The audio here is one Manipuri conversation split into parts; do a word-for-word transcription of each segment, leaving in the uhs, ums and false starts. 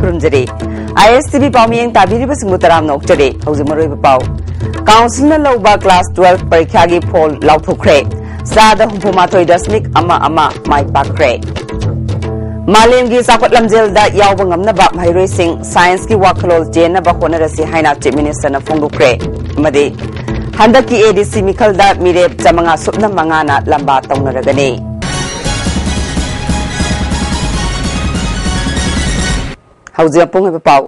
ꯈꯨꯔꯨꯝꯖꯔꯤ꯫ ꯑꯥꯏ ꯑꯦꯁ ꯇꯤ ꯚꯤ ꯄꯥꯎꯃꯤꯌꯦꯡ ꯇꯥꯕꯤꯔꯤꯕꯁꯤꯡꯕꯨ ꯇꯔꯥꯝꯅ ꯑꯣꯛꯆꯔꯤ꯫ ꯍꯧꯖꯤꯛ ꯃꯔꯨꯑꯣꯏꯕ ꯄꯥꯎ꯫ ꯀꯥꯎꯟꯁꯤꯜꯅ ꯂꯧꯕ ꯀ꯭ꯂꯥꯁ ꯇꯨꯋꯦꯜꯐ ꯄꯔꯤꯈ꯭ꯌꯥꯒꯤ ꯐꯣꯜ ꯂꯥꯎꯊꯣꯛꯈ꯭ꯔꯦ꯫ ꯆꯥꯗ ꯍꯨꯝꯐꯨ ꯃꯥꯊꯣꯏ ꯗꯁꯃꯤꯛ ꯑꯃ ꯑꯃ ꯃꯥꯏ ꯄꯥꯛꯈ꯭ꯔꯦ꯫ ꯃꯥꯂꯦꯝꯒꯤ ꯆꯥꯎꯈꯠ ꯂꯝꯖꯦꯜꯗ ꯌꯥꯎꯕ ꯉꯝꯅꯕ ꯃꯍꯩꯔꯣꯏꯁꯤꯡ ꯁꯥꯏꯟꯁꯀꯤ ꯋꯥꯈꯜꯂꯣꯟ ꯆꯦꯟꯅꯕ ꯍꯣꯠꯅꯔꯁꯤ ꯍꯥꯏꯅ ꯆꯤꯐ ꯃꯤꯅꯤꯁꯇꯔꯅ ꯐꯣꯡꯗꯣꯛꯈ꯭ꯔꯦ꯫ ꯑꯃꯗꯤ ꯍꯟꯗꯛꯀꯤ ꯑꯦ ꯗꯤ ꯁꯤ ꯃꯤꯈꯜꯗ ꯃꯤꯔꯦꯞ ꯆꯥꯃꯉꯥ ꯁꯨꯞꯅ ꯃꯉꯥꯅ ꯂꯝꯕꯥ ꯇꯧꯅꯔꯒꯅꯤ꯫ ꯍꯧꯖꯤꯛ ꯑꯄꯨꯡ ꯑꯣꯏꯕ ꯄꯥꯎ꯫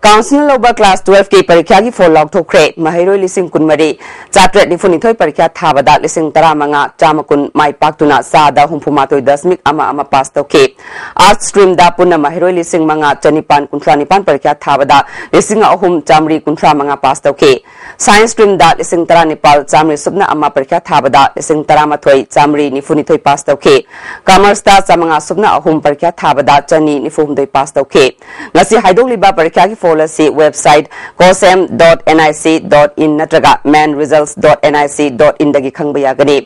ꯀꯥꯎꯟꯁꯤꯜꯅ ꯂꯧꯕ ꯀ꯭ꯂꯥꯁ ꯇꯨꯋꯦꯜꯐꯀꯤ ꯄꯔꯤꯈ꯭ꯌꯥꯒꯤ ꯐꯣꯜ ꯂꯥꯎꯊꯣꯛꯈ꯭ꯔꯦ꯫ ꯃꯍꯩꯔꯣꯏ ꯂꯤꯁꯤꯡ ꯀꯨꯟꯃꯔꯤ ꯆꯥꯇ꯭ꯔꯦꯠ ꯅꯤꯐꯨꯅꯤꯊꯣꯏ ꯄꯔꯤꯈ꯭ꯌꯥ ꯊꯥꯕꯗ ꯂꯤꯁꯤꯡ ꯇꯔꯥꯃꯉꯥ ꯆꯥꯝꯃ ꯀꯨꯟ ꯃꯥꯏ ꯄꯥꯛꯇꯨꯅ ꯆꯥꯗ ꯍꯨꯝꯐꯨ ꯃꯥꯊꯣꯏ ꯗꯁꯃꯤꯛ ꯑꯃ ꯑꯃ ꯄꯥꯁ ꯇꯧꯈꯤ꯫ ꯑꯥꯔꯠꯁ ꯁ꯭ꯇ꯭ꯔꯤꯝꯗ ꯄꯨꯟꯅ ꯃꯍꯩꯔꯣꯏ ꯂꯤꯁꯤꯡ ꯃꯉꯥ ꯆꯅꯤꯄꯥꯟ ꯀꯨꯟꯊ꯭ꯔꯥ ꯅꯤꯄꯥꯟ ꯄꯔꯤꯈ꯭ꯌꯥ ꯊꯥꯕꯗ ꯂꯤꯁꯤꯡ ꯑꯍꯨꯝ ꯆꯥꯃꯔꯤ ꯀꯨꯟꯊ꯭ꯔꯥ ꯃꯉꯥ ꯄꯥꯁ ꯇꯧꯈꯤ꯫ ꯁꯥꯏꯟꯁ ꯁ꯭ꯇ꯭ꯔꯤꯝꯗ ꯂꯤꯁꯤꯡ ꯇꯔꯥꯅꯤꯄꯥꯜ ꯆꯥꯃꯔꯤ ꯁꯨꯞꯅ ꯑꯃ ꯄꯔꯤꯈ꯭ꯌꯥ ꯊꯥꯕꯗ ꯂꯤꯁꯤꯡ ꯇꯔꯥꯃꯥꯊꯣꯏ ꯆꯥꯃꯔꯤ ꯅꯤꯐꯨꯅꯤꯊꯣꯏ ꯄꯥꯁ ꯇꯧꯈꯤ꯫ ꯀꯃꯔꯁꯇ ꯆꯥꯃꯉꯥ ꯁꯨꯞꯅ ꯑꯍꯨꯝ ꯄꯔꯤꯈ꯭ꯌꯥ ꯊꯥꯕꯗ ꯆꯅꯤ ꯅꯤꯐꯨ ꯍꯨꯝꯗꯣꯏ ꯄꯥꯁ ꯇꯧꯈꯤ꯫ ꯉꯁꯤ ꯍꯥꯏꯗꯣꯛꯂꯤꯕ ꯄꯔꯤꯈ꯭ꯌꯥꯒꯤ ꯐꯣꯜ ꯑꯁꯤ ꯋꯦꯕꯁꯥꯏꯠ ꯀꯣꯁꯦꯝ dot N I C dot ꯏꯟ ꯅꯠꯇ꯭ꯔꯒ ꯃꯦꯟ ꯔꯤꯖꯜꯠꯁ dot N I C dot ꯏꯟꯗꯒꯤ ꯈꯪꯕ ꯌꯥꯒꯅꯤ꯫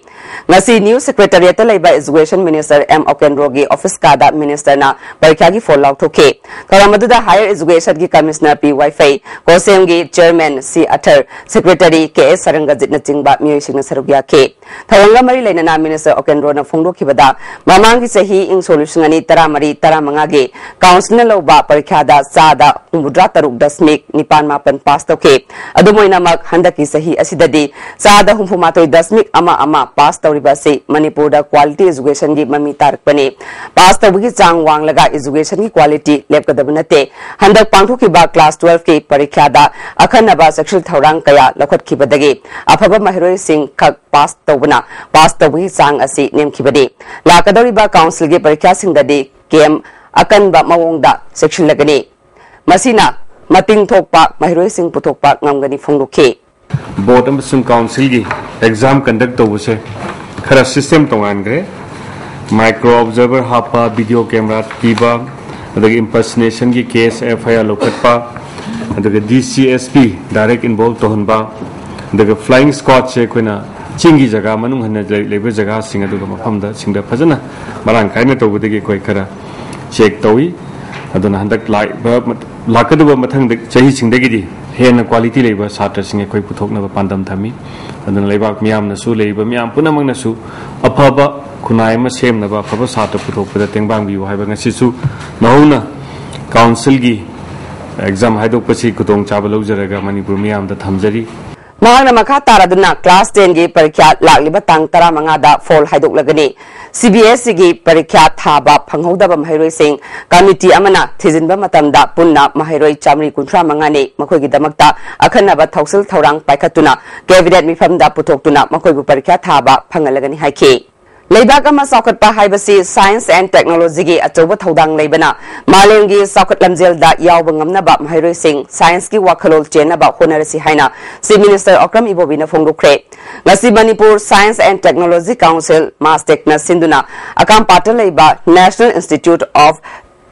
ꯉꯁꯤ ꯅ꯭ꯌꯨ ꯁꯦꯀ꯭ꯔꯦꯇꯔꯤꯌꯦꯠꯇ ꯂꯩꯕ ꯏꯖꯨꯀꯦꯁꯟ ꯃꯤꯅꯤꯁꯇꯔ ꯑꯦꯝ ꯑꯣꯀꯦꯟꯗ꯭ꯔꯣꯒꯤ ꯑꯣꯐꯤꯁ ꯀꯥꯗ ꯃꯤꯅꯤꯁꯇꯔꯅ ꯄꯔꯤꯈ꯭ꯌꯥꯒꯤ ꯐꯣꯜ ꯂꯥꯎꯊꯣꯛꯈꯤ꯫ ꯊꯧꯔꯝ ꯑꯗꯨꯗ ꯍꯥꯌꯔ ꯏꯖꯨꯀꯦꯁꯟꯒꯤ ꯀꯃꯤꯁꯅꯔ ꯄꯤ ꯋꯥꯏꯐꯩ, ꯀꯣꯁꯦꯝꯒꯤ ꯆꯦꯌꯔꯃꯦꯟ ꯁꯤ ꯑꯊꯔ, ꯁꯦꯀ꯭ꯔꯦꯇꯔꯤ ꯀꯦ ꯑꯦꯁ ꯁꯔꯪꯒꯖꯤꯠꯅꯆꯤꯡꯕ ꯃꯤꯑꯣꯏꯁꯤꯡꯅ ꯁꯔꯨꯛ ꯌꯥꯈꯤ꯫ ꯊꯧꯔꯝꯒ ꯃꯔꯤ ꯂꯩꯅꯅ ꯃꯤꯅꯤꯁꯇꯔ ꯑꯣꯀꯦꯟꯗ꯭ꯔꯣꯅ ꯐꯣꯡꯗꯣꯛꯈꯤꯕꯗ, ꯃꯃꯥꯡꯒꯤ ꯆꯍꯤ ꯏꯪ ꯁꯣꯛ ꯂꯤꯁꯤꯡ ꯑꯅꯤ ꯇꯔꯥꯃꯔꯤ ꯇꯔꯥꯃꯉꯥꯒꯤ ꯀꯥꯎꯟꯁꯤꯜꯅ ꯂꯧꯕ ꯄꯔꯤꯈ꯭ꯌꯥꯗ ꯆꯥꯗ ꯍꯨꯝꯐꯨꯇꯔꯥ ꯇꯔꯨꯛ ꯗꯁꯃꯤꯛ ꯅꯤꯄꯥꯟ ꯃꯥꯄꯟ ꯄꯥꯁ ꯇꯧꯈꯤ꯫ ꯑꯗꯨꯝ ꯑꯣꯏꯅꯃꯛ, ꯍꯟꯗꯛꯀꯤ ꯆꯍꯤ ꯑꯁꯤꯗꯗꯤ ꯆꯥꯗ ꯍꯨꯝꯐꯨ ꯃꯥꯊꯣꯏ ꯗꯁꯃꯤꯛ ꯑꯃ ꯑꯃ ꯄꯥꯁ ꯇꯧꯔꯤꯕ ꯑꯁꯤ ꯃꯅꯤꯄꯨꯔꯗ ꯀ꯭ꯋꯥꯂꯤꯇꯤ ꯏꯖꯨꯀꯦꯁꯟꯒꯤ ꯃꯃꯤ ꯇꯥꯔꯛꯄꯅꯤ꯫ ꯄꯥꯁ ꯇꯧꯕꯒꯤ ꯆꯥꯡ ꯋꯥꯡꯂꯒ ꯏꯖꯨꯀꯦꯁꯟꯒꯤ ꯀ꯭ꯋꯥꯂꯤꯇꯤ ꯂꯦꯞꯀꯗꯕ ꯅꯠꯇꯦ꯫ ꯍꯟꯗꯛ ꯄꯥꯡꯊꯣꯛꯈꯤꯕ ꯀ꯭ꯂꯥꯁ ꯇꯨꯋꯦꯜꯐꯀꯤ ꯄꯔꯤꯈ꯭ꯌꯥꯗ ꯑꯈꯟꯅꯕ ꯆꯦꯛꯁꯤꯜ ꯊꯧꯔꯥꯡ ꯀꯌꯥ ꯂꯧꯈꯠꯈꯤꯕꯗꯒꯤ ꯑꯐꯕ ꯃꯍꯩꯔꯣꯏꯁꯤꯡ ꯈꯛ ꯄꯥꯁ ꯇꯧꯕꯅ ꯄꯥꯁ ꯇꯧꯕꯒꯤ ꯆꯥꯡ ꯑꯁꯤ ꯅꯦꯝꯈꯤꯕꯅꯤ꯫ ꯂꯥꯛꯀꯗꯧꯔꯤꯕ ꯀꯥꯎꯟꯁꯤꯜꯒꯤ ꯄꯔꯤꯈ꯭ꯌꯥꯁꯤꯡꯗꯗꯤ ꯀꯦꯝ ꯑꯀꯟꯕ ꯃꯑꯣꯡꯗ ꯆꯦꯛꯁꯤꯜꯂꯒꯅꯤ꯫ ꯃꯁꯤꯅ ꯃꯇꯤꯡ ꯊꯣꯛꯄ ꯃꯍꯩꯔꯣꯏꯁꯤꯡ ꯄꯨꯊꯣꯛꯄ ꯉꯝꯒꯅꯤ ꯐꯣꯡꯗꯣꯛꯈꯤ꯫ ꯕꯣꯔꯗ ꯑꯃꯁꯨꯡ ꯀꯥꯎꯟꯁꯤꯜꯒꯤ ꯑꯦꯛꯖꯥꯝ ꯀꯟꯗꯛ ꯇꯧꯕꯁꯦ ꯈꯔ ꯁꯤꯁꯇꯦꯝ ꯇꯣꯉꯥꯟꯈ꯭ꯔꯦ꯫ ꯃꯥꯏꯀ꯭ꯔꯣ ꯑꯣꯕꯖꯔꯚꯔ ꯍꯥꯞꯄ, ꯚꯤꯗꯤꯑꯣ ꯀꯦꯃꯦꯔꯥ ꯄꯤꯕ, ꯑꯗꯒꯤ ꯏꯝꯄꯔꯁꯅꯦꯁꯟꯒꯤ ꯀꯦꯁ ꯑꯦꯐ ꯑꯥꯏ ꯑꯥꯔ ꯂꯧꯈꯠꯄ, ꯑꯗꯨꯒ ꯗꯤ ꯁꯤ ꯑꯦꯁ ꯄꯤ ꯗꯥꯏꯔꯦꯛ ꯏꯟꯚꯣꯜꯕ ꯇꯧꯍꯟꯕ, ꯑꯗꯨꯒ ꯐ꯭ꯂꯥꯏꯌꯤꯡ ꯁ꯭ꯀ꯭ꯋꯥꯗꯁꯦ ꯑꯩꯈꯣꯏꯅ ꯆꯤꯡꯒꯤ ꯖꯒꯥ, ꯃꯅꯨꯡ ꯍꯟꯅ ꯂꯩ-, ꯂꯩꯕ ꯖꯒꯥꯁꯤꯡ ꯑꯗꯨꯒ ꯃꯐꯝꯗ ꯁꯤꯡꯗ ꯐꯖꯅ ꯃꯔꯥꯡ ꯀꯥꯏꯅ ꯇꯧꯕꯗꯒꯤ ꯑꯩꯈꯣꯏ ꯈꯔ ꯆꯦꯛ ꯇꯧꯏ꯫ ꯑꯗꯨꯅ ꯍꯟꯗꯛ ꯂꯥꯛꯏꯕ ꯂꯥꯛꯀꯗꯕ ꯃꯊꯪꯗ ꯆꯍꯤꯁꯤꯡꯗꯒꯤꯗꯤ ꯍꯦꯟꯅ ꯀ꯭ꯋꯥꯂꯤꯇꯤ ꯂꯩꯕ ꯁꯥꯇ꯭ꯔꯁꯤꯡ ꯑꯩꯈꯣꯏ ꯄꯨꯊꯣꯛꯅꯕ ꯄꯥꯟꯗꯝ ꯊꯝꯃꯤ꯫ ꯑꯗꯨꯅ ꯂꯩꯕꯥꯛ ꯃꯤꯌꯥꯝꯅꯁꯨ, ꯂꯩꯔꯤꯕ ꯃꯤꯌꯥꯝ ꯄꯨꯝꯅꯃꯛꯅꯁꯨ ꯑꯐꯕ ꯈꯨꯟꯅꯥꯏ ꯑꯃ ꯁꯦꯝꯅꯕ, ꯑꯐꯕ ꯁꯥꯇ꯭ꯔ ꯄꯨꯊꯣꯛꯄꯗ ꯇꯦꯡꯕꯥꯡꯕꯤꯌꯨ ꯍꯥꯏꯕ ꯉꯁꯤꯁꯨ ꯅꯧꯍꯧꯅ ꯀꯥꯎꯟꯁꯤꯜꯒꯤ ꯑꯦꯛꯖꯥꯝ ꯍꯥꯏꯗꯣꯛꯄꯁꯤ ꯈꯨꯗꯣꯡꯆꯥꯕ ꯂꯧꯖꯔꯒ ꯃꯅꯤꯄꯨꯔ ꯃꯤꯌꯥꯝꯗ ꯊꯝꯖꯔꯤ꯫ ꯃꯍꯥꯛꯅ ꯃꯈꯥ ꯇꯥꯔꯗꯨꯅ ꯀ꯭ꯂꯥꯁ ꯇꯦꯟꯒꯤ ꯄꯔꯤꯈ꯭ꯌꯥ ꯂꯥꯛꯂꯤꯕ ꯇꯥꯡ ꯇꯔꯥꯃꯉꯥꯗ ꯐꯣꯜ ꯍꯥꯏꯗꯣꯛꯂꯒꯅꯤ꯫ ꯁꯤ ꯕꯤ ꯑꯦꯁ ꯏꯒꯤ ꯄꯔꯤꯈ꯭ꯌꯥ ꯊꯥꯕ ꯐꯪꯍꯧꯗꯕ ꯃꯍꯩꯔꯣꯏꯁꯤꯡ ꯀꯃꯤꯇꯤ ꯑꯃꯅ ꯊꯤꯖꯤꯟꯕ ꯃꯇꯝꯗ ꯄꯨꯟꯅ ꯃꯍꯩꯔꯣꯏ ꯆꯥꯃꯔꯤ ꯀꯨꯟꯊ꯭ꯔꯥ ꯃꯉꯥꯅꯤ꯫ ꯃꯈꯣꯏꯒꯤꯗꯃꯛꯇ ꯑꯈꯟꯅꯕ ꯊꯧꯁꯤꯜ ꯊꯧꯔꯥꯡ ꯄꯥꯏꯈꯠꯇꯨꯅ ꯀꯦꯕꯤꯅꯦꯠ ꯃꯤꯐꯝꯗ ꯄꯨꯊꯣꯛꯇꯨꯅ ꯃꯈꯣꯏꯕꯨ ꯄꯔꯤꯈ꯭ꯌꯥ ꯊꯥꯕ ꯐꯪꯍꯜꯂꯒꯅꯤ ꯍꯥꯏꯈꯤ꯫ ꯂꯩꯕꯥꯛ ꯑꯃ ꯆꯥꯎꯈꯠꯄ ꯍꯥꯏꯕꯁꯤ ꯁꯥꯏꯟꯁ ꯑꯦꯟ ꯇꯦꯛꯅꯣꯂꯣꯖꯤꯒꯤ ꯑꯆꯧꯕ ꯊꯧꯗꯥꯡ ꯂꯩꯕꯅ ꯃꯥꯂꯦꯝꯒꯤ ꯆꯥꯎꯈꯠ ꯂꯝꯖꯦꯜꯗ ꯌꯥꯎꯕ ꯉꯝꯅꯕ ꯃꯍꯩꯔꯣꯏꯁꯤꯡ ꯁꯥꯏꯟꯁꯀꯤ ꯋꯥꯈꯜꯂꯣꯟ ꯆꯦꯟꯅꯕ ꯍꯣꯠꯅꯔꯁꯤ ꯍꯥꯏꯅ ꯆꯤꯐ ꯃꯤꯅꯤꯁꯇꯔ ꯑꯣꯀ꯭ꯔꯝ ꯏꯕꯣꯕꯤꯅ ꯐꯣꯡꯗꯣꯛꯈ꯭ꯔꯦ꯫ ꯉꯁꯤ Manipur science and technology council, ꯃꯥꯁꯇꯦꯛꯅ ꯁꯤꯟꯗꯨꯅ ꯑꯀꯥꯝꯄꯥꯠꯇ ꯂꯩꯕ national institute of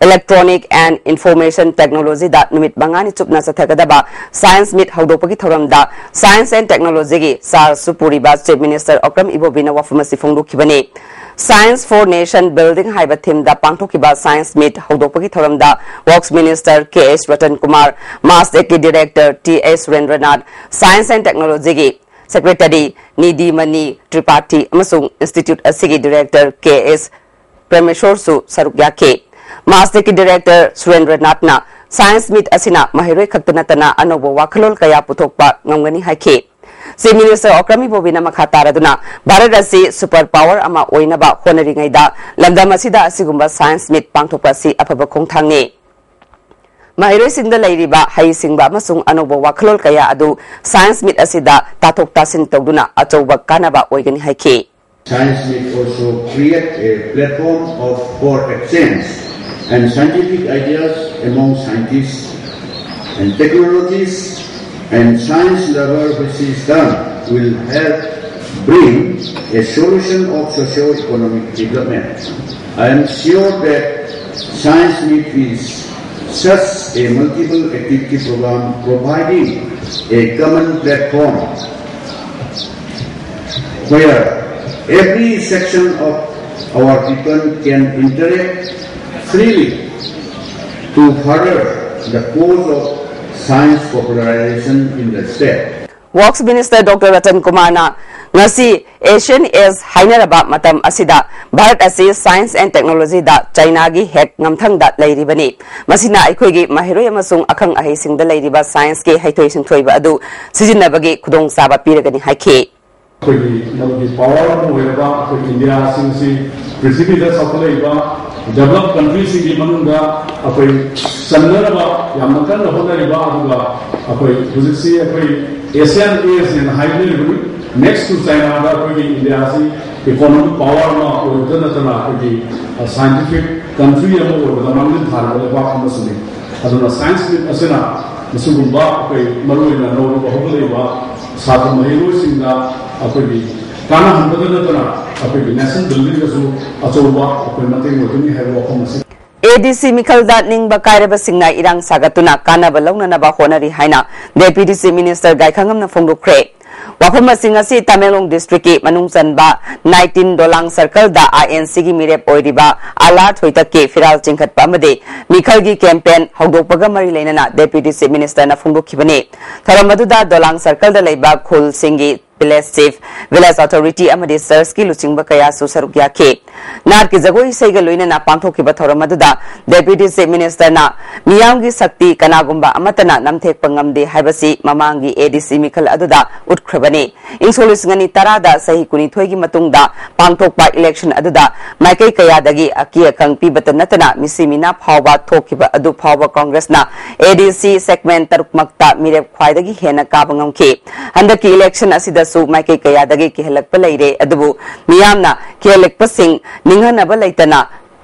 electronic and information ꯇꯦꯛꯅꯣꯂꯣꯖꯤꯗ ꯅꯨꯃꯤꯠ ꯃꯉꯥꯅꯤ ꯆꯨꯞꯅ ꯆꯠꯊꯒꯗꯕ ꯁꯥꯏꯟꯁ ꯃꯤꯠ ꯍꯧꯗꯣꯛꯄꯒꯤ ꯊꯧꯔꯝꯗ ꯁꯥꯏꯟꯁ ꯑꯦꯟ ꯇꯦꯛꯅꯣꯂꯣꯖꯤꯒꯤ ꯆꯥꯔꯖꯁꯨ ꯄꯨꯔꯤꯕ ꯆꯤꯐ ꯃꯤꯅꯤꯁꯇꯔ ꯑꯣꯀ꯭ꯔꯝ ꯏꯕꯣꯕꯤꯅ ꯋꯥꯐꯝ ꯑꯁꯤ ꯐꯣꯡꯗꯣꯛꯈꯤꯕꯅꯤ꯫ Science for Nation Building ꯍꯥꯏꯕ ꯊꯤꯝꯗ ꯄꯥꯡꯊꯣꯛꯈꯤꯕ ꯁꯥꯏꯟꯁ ꯃꯤꯠ ꯍꯧꯗꯣꯛꯄꯒꯤ ꯊꯧꯔꯝꯗ works minister K S Ratan Kumar, ꯃꯥꯁꯇꯦꯛꯀꯤ director T S Surendranath, science and ꯇꯦꯛꯅꯣꯂꯣꯖꯤꯒꯤ ꯁꯦꯀ꯭ꯔꯦꯇꯔꯤ ꯅꯤꯗꯤꯃꯅꯤ ꯇ꯭ꯔꯤꯄꯥꯊꯤ ꯑꯃꯁꯨꯡ ꯏꯟꯁꯇꯤꯇ꯭ꯌꯨꯠ ꯑꯁꯤꯒꯤ ꯗꯤꯔꯦꯛꯇꯔ ꯀꯦ ꯑꯦꯁ ꯄ꯭ꯔꯃꯦꯁꯣꯔꯁꯨ ꯁꯔꯨꯛ ꯌꯥꯈꯤ꯫ ꯃꯥꯁꯇꯦꯛꯀꯤ ꯗꯤꯔꯦꯛꯇꯔ ꯁꯨꯔꯦꯟꯗ꯭ꯔꯅꯥꯊꯅ ꯁꯥꯏꯟꯁ ꯃꯤꯠ ꯑꯁꯤꯅ ꯃꯍꯩꯔꯣꯏ ꯈꯛꯇ ꯅꯠꯇꯅ ꯑꯅꯧꯕ ꯋꯥꯈꯜꯂꯣꯟ ꯀꯌꯥ ꯄꯨꯊꯣꯛꯄ ꯉꯝꯒꯅꯤ ꯍꯥꯏꯈꯤ꯫ ꯆꯤꯐ ꯃꯤꯅꯤꯁꯇꯔ ꯑꯣꯀ꯭ꯔꯝ ꯏꯕꯣꯕꯤꯅ ꯃꯈꯥ ꯇꯥꯔꯗꯨꯅ ꯚꯥꯔꯠ ꯑꯁꯤ ꯁꯨꯄꯔ ꯄꯥꯋꯔ ꯑꯃ ꯑꯣꯏꯅꯕ ꯍꯣꯠꯅꯔꯤꯉꯩꯗ ꯂꯝꯗꯝ ꯑꯁꯤꯗ ꯑꯁꯤꯒꯨꯝꯕ ꯁꯥꯏꯟꯁ ꯃꯤꯠ ꯄꯥꯡꯊꯣꯛꯄ ꯑꯁꯤ ꯑꯐꯕ ꯈꯣꯡꯊꯥꯡꯅꯤ꯫ ꯃꯍꯩꯔꯣꯏꯁꯤꯡꯗ ꯂꯩꯔꯤꯕ ꯍꯩꯁꯤꯡꯕ ꯑꯃꯁꯨꯡ ꯑꯅꯧꯕ ꯋꯥꯈꯜꯂꯣꯟ ꯀꯌꯥ ꯑꯗꯨ ꯁꯥꯏꯟꯁ ꯃꯤꯠ ꯑꯁꯤꯗ ꯇꯥꯊꯣꯛ ꯇꯥꯁꯤꯟ ꯇꯧꯗꯨꯅ ꯑꯆꯧꯕ ꯀꯥꯟꯅꯕ ꯑꯣꯏꯒꯅꯤ ꯍꯥꯏꯈꯤ꯫ Science meet also create a platform of, for exchange and scientific ideas among scientists and technologists and science lover, which is done will help bring a solution of socio-economic development. I am sure that science meet is such a multiple activity program providing a common platform where every section of our people can interact freely To further the cause of science popularization in the state. Works Minister Doctor Ratan Kumarꯅ ꯉꯁꯤ Asian Age ꯍꯥꯏꯅꯔꯕ ꯃꯇꯝ ꯑꯁꯤꯗ ꯚꯥꯔꯠ ꯑꯁꯤ science and technologyꯗ ꯆꯥꯏꯅꯥꯒꯤ ꯍꯦꯛ ꯉꯝꯊꯪꯗ ꯂꯩꯔꯤꯕꯅꯤ꯫ ꯃꯁꯤꯅ ꯑꯩꯈꯣꯏꯒꯤ ꯃꯍꯩꯔꯣꯏ ꯑꯃꯁꯨꯡ ꯑꯈꯪ ꯑꯍꯩꯁꯤꯡꯗ ꯂꯩꯔꯤꯕ scienceꯀꯤ ꯍꯩꯊꯣꯏ ꯁꯤꯡꯊꯣꯏꯕ ꯑꯗꯨ ꯁꯤꯖꯤꯟꯅꯕꯒꯤ ꯈꯨꯗꯣꯡꯆꯥꯕ ꯄꯤꯔꯒꯅꯤ ꯍꯥꯏꯈꯤ꯫ ꯑꯩꯈꯣꯏꯒꯤ ꯃꯗꯨꯒꯤ ꯄꯥꯋꯔ ꯑꯃ ꯑꯣꯏꯔꯕ ꯑꯩꯈꯣꯏ ꯏꯟꯗꯤꯌꯥꯁꯤꯡꯁꯤ ꯄ꯭ꯔꯤꯊꯤꯕꯤꯗ ꯆꯥꯎꯈꯠꯂꯛꯏꯕ ꯗꯦꯕꯂꯞ ꯀꯟꯇ꯭ꯔꯤꯁꯤꯡꯒꯤ ꯃꯅꯨꯡꯗ ꯑꯩꯈꯣꯏ ꯆꯟꯅꯅꯕ ꯌꯥꯝꯅ ꯀꯟꯅ ꯍꯣꯠꯅꯔꯤꯕ ꯑꯗꯨꯒ ꯑꯩꯈꯣꯏ ꯍꯧꯖꯤꯛꯁꯤ ꯑꯩꯈꯣꯏ Asian Age ꯍꯥꯏꯅ ꯍꯥꯏꯅꯔꯤꯕꯅꯤ꯫ Next to Chinaꯗ ꯑꯩꯈꯣꯏꯒꯤ ꯏꯟꯗꯤꯌꯥꯁꯤ ꯏꯀꯣꯅꯣꯃꯤꯛ ꯄꯥꯋꯔ ꯑꯃ ꯑꯣꯏꯕꯗ ꯅꯠꯇꯅ ꯑꯩꯈꯣꯏꯒꯤ ꯁꯥꯏꯟꯇꯤꯐꯤꯛ ꯀꯟꯇ꯭ꯔꯤ ꯑꯃ ꯑꯣꯏꯕꯗ ꯃꯥꯡꯖꯤꯜ ꯊꯥꯔꯤꯕ ꯂꯩꯕꯥꯛ ꯑꯃꯁꯨꯅꯤ꯫ ꯑꯗꯨꯅ ꯁꯥꯏꯟꯁ ꯃꯤꯠ ꯑꯁꯤꯅ ꯃꯁꯤꯒꯨꯝꯕ ꯑꯩꯈꯣꯏ ꯃꯔꯨꯑꯣꯏꯅ ꯅꯧꯔꯤꯕ ꯍꯧꯒꯠꯂꯛꯏꯕ ꯁꯥꯇ꯭ꯔ ꯃꯍꯩꯔꯣꯏꯁꯤꯡꯗ ꯑꯩꯈꯣꯏꯒꯤ ꯀꯥꯟꯅꯍꯟꯕꯗ ꯅꯠꯇꯅ ꯑꯩꯈꯣꯏꯒꯤ ꯅꯦꯁꯟ ꯕꯤꯜꯗꯤꯡꯗꯁꯨ ꯑꯆꯧꯕ ꯑꯩꯈꯣꯏ ꯃꯇꯦꯡ ꯑꯣꯏꯒꯅꯤ ꯍꯥꯏꯕ ꯋꯥꯐꯝ ꯑꯁꯤ꯫ ADC ꯃꯤꯈꯜꯗ ꯅꯤꯡꯕ ꯀꯥꯏꯔꯕꯁꯤꯡꯅ ꯏꯔꯥꯡ ꯁꯥꯒꯠꯇꯨꯅ ꯀꯥꯟꯅꯕ ꯂꯧꯅꯅꯕ ꯍꯣꯠꯅꯔꯤ ꯍꯥꯏꯅ Deputy Chief Minister ꯒꯥꯏꯈꯪꯉꯝꯅ ꯐꯣꯡꯗꯣꯛꯈ꯭ꯔꯦ꯫ ꯋꯥꯐꯝ ꯑꯁꯤ ꯉꯁꯤ ꯇꯃꯦꯡꯂꯣꯡ districtꯀꯤ ꯃꯅꯨꯡ ꯆꯟꯕ nineteen ꯗꯣꯂꯥꯡ circleꯗ INCꯒꯤ ꯃꯤꯔꯦꯞ ꯑꯣꯏꯔꯤꯕ ꯑꯂꯥ ꯊꯣꯏꯇꯛꯀꯤ ꯐꯤꯔꯥꯜ ꯆꯤꯡꯈꯠꯄ ꯑꯃꯗꯤ ꯃꯤꯈꯜꯒꯤ campaign ꯍꯧꯗꯣꯛꯄꯒ ꯃꯔꯤ ꯂꯩꯅꯅ Deputy Chief Ministerꯅ ꯐꯣꯡꯗꯣꯛꯈꯤꯕꯅꯤ꯫ ꯊꯧꯔꯝ ꯑꯗꯨꯗ ꯗꯣꯂꯥꯡ circleꯗ ꯂꯩꯕ ꯈꯨꯜꯁꯤꯡꯒꯤ village chief, village authority ꯑꯃꯗꯤ churchꯀꯤ ꯂꯨꯆꯤꯡꯕ ꯀꯌꯥꯁꯨ ꯁꯔꯨꯛ ꯌꯥꯈꯤ꯫ ꯅꯥꯠꯀꯤ ꯖꯒꯣꯏ ꯏꯁꯩꯒ ꯂꯣꯏꯅꯅ ꯄꯥꯡꯊꯣꯛꯈꯤꯕ ꯊꯧꯔꯝ ꯑꯗꯨꯗ Deputy Chief Ministerꯅ ꯃꯤꯌꯥꯝꯒꯤ ꯁꯛꯇꯤ ꯀꯅꯥꯒꯨꯝꯕ ꯑꯃꯠꯇꯅ ꯅꯝꯊꯦꯛꯄ ꯉꯝꯗꯦ ꯍꯥꯏꯕꯁꯤ ꯃꯃꯥꯡꯒꯤ ADC ꯃꯤꯈꯜ ꯑꯗꯨꯗ ꯎꯠꯈ꯭ꯔꯕꯅꯤ꯫ ꯏꯪ ꯁꯣꯛ ꯂꯤꯁꯤꯡ ꯑꯅꯤ ꯇꯔꯥꯗ ꯆꯍꯤ ꯀꯨꯟꯅꯤꯊꯣꯏꯒꯤ ꯃꯇꯨꯡꯗ ꯄꯥꯡꯊꯣꯛꯄ election ꯑꯗꯨꯗ ꯃꯥꯏꯀꯩ ꯀꯌꯥꯗꯒꯤ ꯑꯀꯤ ꯑꯈꯪ ꯄꯤꯕꯇ ꯅꯠꯇꯅ ꯃꯤꯁꯤ ꯃꯤꯅꯥ ꯐꯥꯎꯕ ꯊꯣꯛꯈꯤꯕ ꯑꯗꯨ ꯐꯥꯎꯕ Congressꯅ ADC segment ꯇꯔꯨꯛꯃꯛꯇ ꯃꯤꯔꯦꯞ ꯈ꯭ꯋꯥꯏꯗꯒꯤ ꯍꯦꯟꯅ ꯀꯥꯕ ꯉꯝꯈꯤ꯫ ꯍꯟꯗꯛꯀꯤ election ꯑꯁꯤꯗꯁꯨ ꯃꯥꯏꯀꯩ ꯀꯌꯥꯗꯒꯤ ꯀꯤꯍꯜꯂꯛꯄ ꯂꯩꯔꯦ, ꯑꯗꯨꯕꯨ ꯃꯤꯌꯥꯝꯅ ꯀꯤꯍꯜꯂꯛꯄꯁꯤꯡ ꯅꯤꯡꯍꯟꯅꯕ ꯂꯩꯇꯅ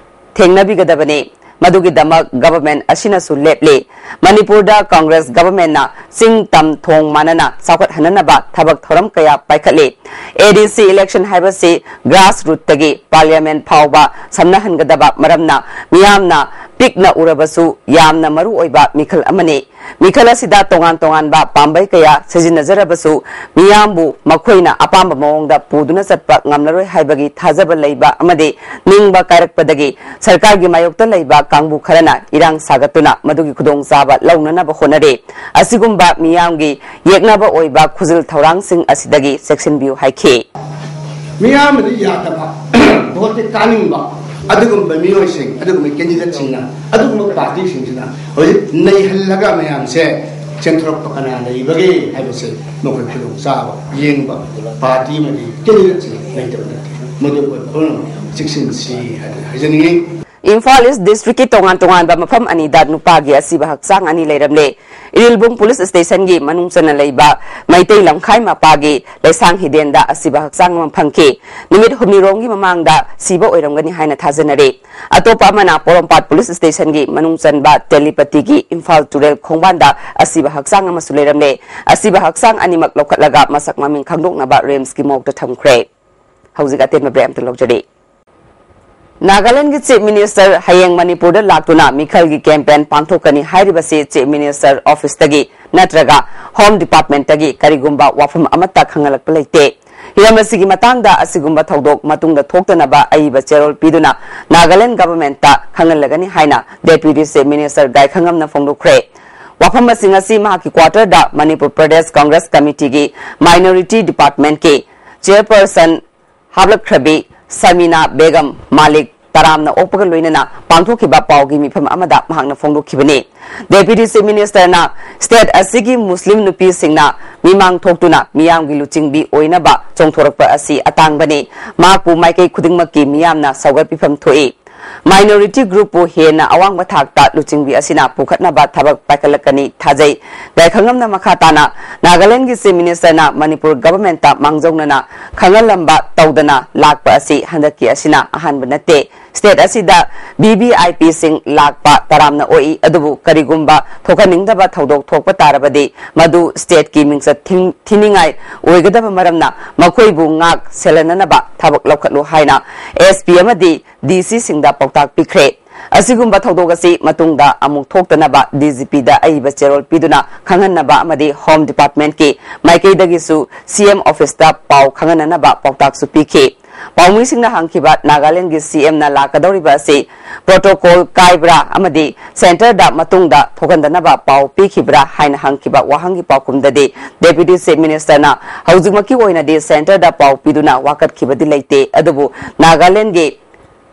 ꯊꯦꯡꯅꯕꯤꯒꯗꯕꯅꯤ꯫ ꯃꯗꯨꯒꯤꯗꯃꯛ government ꯑꯁꯤꯅꯁꯨ ꯂꯦꯞꯂꯤ꯫ ꯃꯅꯤꯄꯨꯔꯗ Congress governmentꯅ ꯆꯤꯡ ꯇꯝ ꯊꯣꯡ ꯃꯥꯟꯅꯅ ꯆꯥꯎꯈꯠꯍꯟꯅꯅꯕ ꯊꯕꯛ ꯊꯧꯔꯝ ꯀꯌꯥ ꯄꯥꯏꯈꯠꯂꯤ꯫ ADC election ꯍꯥꯏꯕꯁꯤ grassrootꯇꯒꯤ parliament ꯐꯥꯎꯕ ꯁꯝꯅꯍꯟꯒꯗꯕ ꯃꯔꯝꯅ ꯃꯤꯌꯥꯝꯅ ꯄꯤꯛꯅ ꯎꯔꯕꯁꯨ ꯌꯥꯝꯅ ꯃꯔꯨ ꯑꯣꯏꯕ ꯃꯤꯈꯜ ꯑꯃꯅꯤ꯫ ꯃꯤꯈꯜ ꯑꯁꯤꯗ ꯇꯣꯉꯥꯟ ꯇꯣꯉꯥꯟꯕ ꯄꯥꯝꯕꯩ ꯀꯌꯥ ꯁꯤꯖꯤꯟꯅꯖꯔꯕꯁꯨ ꯃꯤꯌꯥꯝꯕꯨ ꯃꯈꯣꯏꯅ ꯑꯄꯥꯝꯕ ꯃꯑꯣꯡꯗ ꯄꯨꯗꯨꯅ ꯆꯠꯄ ꯉꯝꯂꯔꯣꯏ ꯍꯥꯏꯕꯒꯤ ꯊꯥꯖꯕ ꯂꯩꯕ ꯑꯃꯗꯤ ꯅꯤꯡꯕ ꯀꯥꯏꯔꯛꯄꯗꯒꯤ ꯁꯔꯀꯥꯔꯒꯤ ꯃꯥꯌꯣꯛꯇ ꯂꯩꯕ ꯀꯥꯡꯕꯨ ꯈꯔꯅ ꯏꯔꯥꯡ ꯁꯥꯒꯠꯇꯨꯅ ꯃꯗꯨꯒꯤ ꯈꯨꯗꯣꯡꯆꯥꯕ ꯂꯧꯅꯅꯕ ꯍꯣꯠꯅꯔꯤ꯫ ꯑꯁꯤꯒꯨꯝꯕ ꯃꯤꯌꯥꯝꯒꯤ ꯌꯦꯛꯅꯕ ꯑꯣꯏꯕ ꯈꯨꯖꯤꯜ ꯊꯧꯔꯥꯡꯁꯤꯡ ꯑꯁꯤꯗꯒꯤ ꯆꯦꯛꯁꯤꯟꯕꯤꯌꯨ ꯍꯥꯏꯈꯤ꯫ ꯃꯤꯌꯥꯝꯅꯗꯤ ꯌꯥꯗꯕ, ꯚꯣꯠꯇꯤ ꯀꯥꯅꯤꯡꯕ ꯑꯗꯨꯒꯨꯝꯕ ꯃꯤꯑꯣꯏꯁꯤꯡ, ꯑꯗꯨꯒꯨꯝꯕ ꯀꯦꯟꯗꯤꯗꯦꯠꯁꯤꯡꯅ, ꯑꯗꯨꯒꯨꯝꯕ ꯄꯥꯔꯇꯤꯁꯤꯡꯁꯤꯅ ꯍꯧꯖꯤꯛ ꯅꯩꯍꯜꯂꯒ ꯃꯌꯥꯝꯁꯦ ꯆꯦꯟꯊꯣꯔꯛꯄ ꯀꯅꯥ ꯂꯩꯕꯒꯦ ꯍꯥꯏꯕꯁꯦ ꯃꯈꯣꯏ ꯈꯨꯗꯣꯡꯆꯥꯕ ꯌꯦꯡꯕ ꯄꯥꯔꯇꯤ ꯑꯃꯗꯤ ꯀꯦꯟꯗꯤꯗꯦꯠꯁꯤꯡ ꯂꯩꯇꯕ ꯅꯠꯇꯦ꯫ ꯃꯗꯨ ꯑꯩꯈꯣꯏ ꯄꯨꯝꯅꯃꯛ ꯆꯦꯛꯁꯤꯟꯁꯤ ꯍꯥꯏꯗꯅ ꯍꯥꯏꯖꯅꯤꯡꯉꯤ꯫ ꯏꯝꯐꯥꯜ ꯏꯁ ꯗꯤꯁꯇ꯭ꯔꯤꯛꯀꯤ ꯇꯣꯉꯥꯟ ꯇꯣꯉꯥꯟꯕ ꯃꯐꯝ ꯑꯅꯤꯗ ꯅꯨꯄꯥꯒꯤ ꯑꯁꯤꯕ ꯍꯛꯆꯥꯡ ꯑꯅꯤ ꯂꯩꯔꯝꯂꯦ꯫ ꯏꯔꯤꯜꯕꯨꯡ ꯄꯨꯂꯤꯁ ꯁ꯭ꯇꯦꯁꯟꯒꯤ ꯃꯅꯨꯡ ꯆꯟꯅ ꯂꯩꯕ ꯃꯩꯇꯩ ꯂꯝꯈꯥꯏ ꯃꯄꯥꯒꯤ ꯂꯩꯁꯥꯡ ꯍꯤꯗꯦꯟꯗ ꯑꯁꯤꯕ ꯍꯛꯆꯥꯡ ꯑꯃ ꯐꯪꯈꯤ꯫ ꯅꯨꯃꯤꯠ ꯍꯨꯝꯅꯤꯔꯣꯝꯒꯤ ꯃꯃꯥꯡꯗ ꯁꯤꯕ ꯑꯣꯏꯔꯝꯒꯅꯤ ꯍꯥꯏꯅ ꯊꯥꯖꯅꯔꯤ꯫ ꯑꯇꯣꯞꯄ ꯑꯃꯅ ꯄꯣꯔꯣꯝꯄꯥꯠ ꯄꯨꯂꯤꯁ ꯁ꯭ꯇꯦꯁꯟꯒꯤ ꯃꯅꯨꯡ ꯆꯟꯕ ꯇꯦꯂꯤꯄꯇꯤꯒꯤ ꯏꯝꯐꯥꯜ ꯇꯨꯔꯦꯜ ꯈꯣꯡꯕꯥꯟꯗ ꯑꯁꯤꯕ ꯍꯛꯆꯥꯡ ꯑꯃꯁꯨ ꯂꯩꯔꯝꯂꯦ꯫ ꯑꯁꯤꯕ ꯍꯛꯆꯥꯡ ꯑꯅꯤꯃꯛ ꯂꯧꯈꯠꯂꯒ ꯃꯁꯛ ꯃꯃꯤꯡ ꯈꯪꯗꯣꯛꯅꯕ ꯔꯤꯝꯁꯀꯤ ꯃꯣꯔꯒꯇ ꯊꯝꯈ꯭ꯔꯦ꯫ ꯍꯧꯖꯤꯛ ꯑꯇꯦꯟꯕ ꯕ꯭ꯔꯦꯛ ꯑꯃꯇ ꯂꯧꯖꯔꯤ꯫ ꯅꯥꯒꯥꯂꯦꯟꯗꯒꯤ ꯆꯤꯐ ꯃꯤꯅꯤꯁꯇꯔ ꯍꯌꯦꯡ ꯃꯅꯤꯄꯨꯔꯗ ꯂꯥꯛꯇꯨꯅ ꯃꯤꯈꯜꯒꯤ ꯀꯦꯝꯄꯦꯟ ꯄꯥꯡꯊꯣꯛꯀꯅꯤ ꯍꯥꯏꯔꯤꯕꯁꯤ ꯆꯤꯐ ꯃꯤꯅꯤꯁꯇꯔ ꯑꯣꯐꯤꯁꯇꯒꯤ ꯅꯠꯇ꯭ꯔꯒ ꯍꯣꯝ ꯗꯤꯄꯥꯔꯠꯃꯦꯟꯇꯒꯤ ꯀꯔꯤꯒꯨꯝꯕ ꯋꯥꯐꯝ ꯑꯃꯠꯇ ꯈꯪꯍꯜꯂꯛꯄ ꯂꯩꯇꯦ꯫ ꯍꯤꯔꯝ ꯑꯁꯤꯒꯤ ꯃꯇꯥꯡꯗ ꯑꯁꯤꯒꯨꯝꯕ ꯊꯧꯗꯣꯛ ꯃꯇꯨꯡꯗ ꯊꯣꯛꯇꯅꯕ ꯑꯏꯕ ꯆꯦꯔꯣꯜ ꯄꯤꯗꯨꯅ ꯅꯥꯒꯥꯂꯦꯟꯗ ꯒꯚꯔꯟꯃꯦꯟꯠꯇ ꯈꯪꯍꯜꯂꯒꯅꯤ ꯍꯥꯏꯅ ꯗꯦꯄ꯭ꯌꯨꯇꯤ ꯆꯤꯐ ꯃꯤꯅꯤꯁꯇꯔ ꯒꯥꯏꯈꯪꯉꯝꯅ ꯐꯣꯡꯗꯣꯛꯈ꯭ꯔꯦ꯫ ꯋꯥꯐꯝꯁꯤꯡ ꯑꯁꯤ ꯃꯍꯥꯛꯀꯤ ꯀ꯭ꯋꯥꯇꯔꯗ ꯃꯅꯤꯄꯨꯔ ꯄ꯭ꯔꯗꯦꯁ ꯀꯪꯒ꯭ꯔꯦꯁ ꯀꯃꯤꯇꯤꯒꯤ ꯃꯥꯏꯅꯣꯔꯤꯇꯤ ꯗꯤꯄꯥꯔꯠꯃꯦꯟꯠꯀꯤ ꯆꯦꯌꯔꯄꯔꯁꯟ ꯍꯥꯞꯂꯛꯈ꯭ꯔꯕꯤ ꯁꯃꯤꯅꯥ ꯕꯦꯒꯝ ꯃꯥꯂꯤꯛ ꯇꯔꯥꯝꯅ ꯑꯣꯛꯄꯒ ꯂꯣꯏꯅꯅ ꯄꯥꯡꯊꯣꯛꯈꯤꯕ ꯄꯥꯎꯒꯤ ꯃꯤꯐꯝ ꯑꯃꯗ ꯃꯍꯥꯛꯅ ꯐꯣꯡꯗꯣꯛꯈꯤꯕꯅꯤ꯫ ꯗꯦꯄ꯭ꯌꯨꯇꯤ ꯆꯤꯐ ꯃꯤꯅꯤꯁꯇꯔꯅ ꯁ꯭ꯇꯦꯠ ꯑꯁꯤꯒꯤ ꯃꯨꯁꯂꯤꯝ ꯅꯨꯄꯤꯁꯤꯡꯅ ꯃꯤꯃꯥꯡ ꯊꯣꯛꯇꯨꯅ ꯃꯤꯌꯥꯝꯒꯤ ꯂꯨꯆꯤꯡꯕꯤ ꯑꯣꯏꯅꯕ ꯆꯣꯡꯊꯣꯔꯛꯄ ꯑꯁꯤ ꯑꯇꯥꯡꯕꯅꯤ꯫ ꯃꯍꯥꯛꯄꯨ ꯃꯥꯏꯀꯩ ꯈꯨꯗꯤꯡꯃꯛꯀꯤ ꯃꯤꯌꯥꯝꯅ ꯁꯧꯒꯠꯄꯤꯐꯝ ꯊꯣꯛꯏ꯫ ꯃꯥꯏꯅꯣꯔꯤꯇꯤ ꯒ꯭ꯔꯨꯞꯄꯨ ꯍꯦꯟꯅ ꯑꯋꯥꯡꯕ ꯊꯥꯛꯇ ꯂꯨꯆꯤꯡꯕꯤ ꯑꯁꯤꯅ ꯄꯨꯈꯠꯅꯕ ꯊꯕꯛ ꯄꯥꯏꯈꯠꯂꯛꯀꯅꯤ ꯊꯥꯖꯩ꯫ ꯒꯥꯏꯈꯪꯉꯝꯅ ꯃꯈꯥ ꯇꯥꯅ ꯅꯥꯒꯥꯂꯦꯟꯗꯒꯤ ꯆꯤꯐ ꯃꯤꯅꯤꯁꯇꯔꯅ ꯃꯅꯤꯄꯨꯔ ꯒꯚꯔꯟꯃꯦꯟꯠꯇ ꯃꯥꯡꯖꯧꯅꯅ ꯈꯪꯍꯜꯂꯝꯕ ꯇꯧꯗꯅ ꯂꯥꯛꯄ ꯑꯁꯤ ꯍꯟꯗꯛꯀꯤ ꯑꯁꯤꯅ ꯑꯍꯥꯟꯕ ꯅꯠꯇꯦ꯫ ꯁ꯭ꯇꯦꯠ ꯑꯁꯤꯗ ꯚꯤ ꯚꯤ ꯑꯥꯏ ꯄꯤꯁꯤꯡ ꯂꯥꯛꯄ ꯇꯔꯥꯝꯅ ꯑꯣꯛꯏ, ꯑꯗꯨꯕꯨ ꯀꯔꯤꯒꯨꯝꯕ ꯊꯣꯛꯍꯟꯅꯤꯡꯗꯕ ꯊꯧꯗꯣꯛ ꯊꯣꯛꯄ ꯇꯥꯔꯕꯗꯤ ꯃꯗꯨ ꯁ꯭ꯇꯦꯠꯀꯤ ꯃꯤꯡꯆꯠ ꯊꯤꯡ-, ꯊꯤꯅꯤꯡꯉꯥꯏ ꯑꯣꯏꯒꯗꯕ ꯃꯔꯝꯅ ꯃꯈꯣꯏꯕꯨ ꯉꯥꯛ ꯁꯦꯜꯍꯟꯅꯅꯕ ꯊꯕꯛ ꯂꯧꯈꯠꯂꯨ ꯍꯥꯏꯅ ꯑꯦꯁ ꯄꯤ ꯑꯃꯗꯤ ꯗꯤ ꯁꯤꯁꯤꯡꯗ ꯄꯥꯎꯇꯥꯛ ꯄꯤꯈ꯭ꯔꯦ꯫ ꯑꯁꯤꯒꯨꯝꯕ ꯊꯧꯗꯣꯛ ꯑꯁꯤ ꯃꯇꯨꯡꯗ ꯑꯃꯨꯛ ꯊꯣꯛꯇꯅꯕ ꯗꯤ ꯖꯤ ꯄꯤꯗ ꯑꯏꯕ ꯆꯦꯔꯣꯜ ꯄꯤꯗꯨꯅ ꯈꯪꯍꯟꯅꯕ ꯑꯃꯗꯤ ꯍꯣꯝ ꯗꯤꯄꯥꯔꯠꯃꯦꯟꯠꯀꯤ ꯃꯥꯏꯀꯩꯗꯒꯤꯁꯨ ꯁꯤ ꯑꯦꯝ ꯑꯣꯐꯤꯁꯇ ꯄꯥꯎ ꯈꯪꯍꯟꯅꯅꯕ ꯄꯥꯎꯇꯥꯛꯁꯨ ꯄꯤꯈꯤ꯫ ꯄꯥꯎꯃꯤꯁꯤꯡꯅ ꯍꯪꯈꯤꯕ ꯅꯥꯒꯥꯂꯦꯟꯗꯒꯤ ꯁꯤ ꯑꯦꯝꯅ ꯂꯥꯛꯀꯗꯧꯔꯤꯕ ꯑꯁꯤ ꯄ꯭ꯔꯣꯇꯣꯀꯣꯜ ꯀꯥꯏꯕ꯭ꯔꯥ ꯑꯃꯗꯤ ꯁꯦꯟꯇꯔꯗ ꯃꯇꯨꯡꯗ ꯊꯣꯛꯍꯟꯗꯅꯕ ꯄꯥꯎ ꯄꯤꯈꯤꯕ꯭ꯔꯥ ꯍꯥꯏꯅ ꯍꯪꯈꯤꯕ ꯋꯥꯍꯪꯒꯤ ꯄꯥꯎꯈꯨꯝꯗꯗꯤ ꯗꯦꯄ꯭ꯌꯨꯇꯤ ꯆꯤꯐ ꯃꯤꯅꯤꯁꯇꯔꯅ ꯍꯧꯖꯤꯛꯃꯛꯀꯤ ꯑꯣꯏꯅꯗꯤ ꯁꯦꯟꯇꯔꯗ ꯄꯥꯎ ꯄꯤꯗꯨꯅ ꯋꯥꯀꯠꯈꯤꯕꯗꯤ ꯂꯩꯇꯦ, ꯑꯗꯨꯕꯨ ꯅꯥꯒꯥꯂꯦꯟꯗꯒꯤ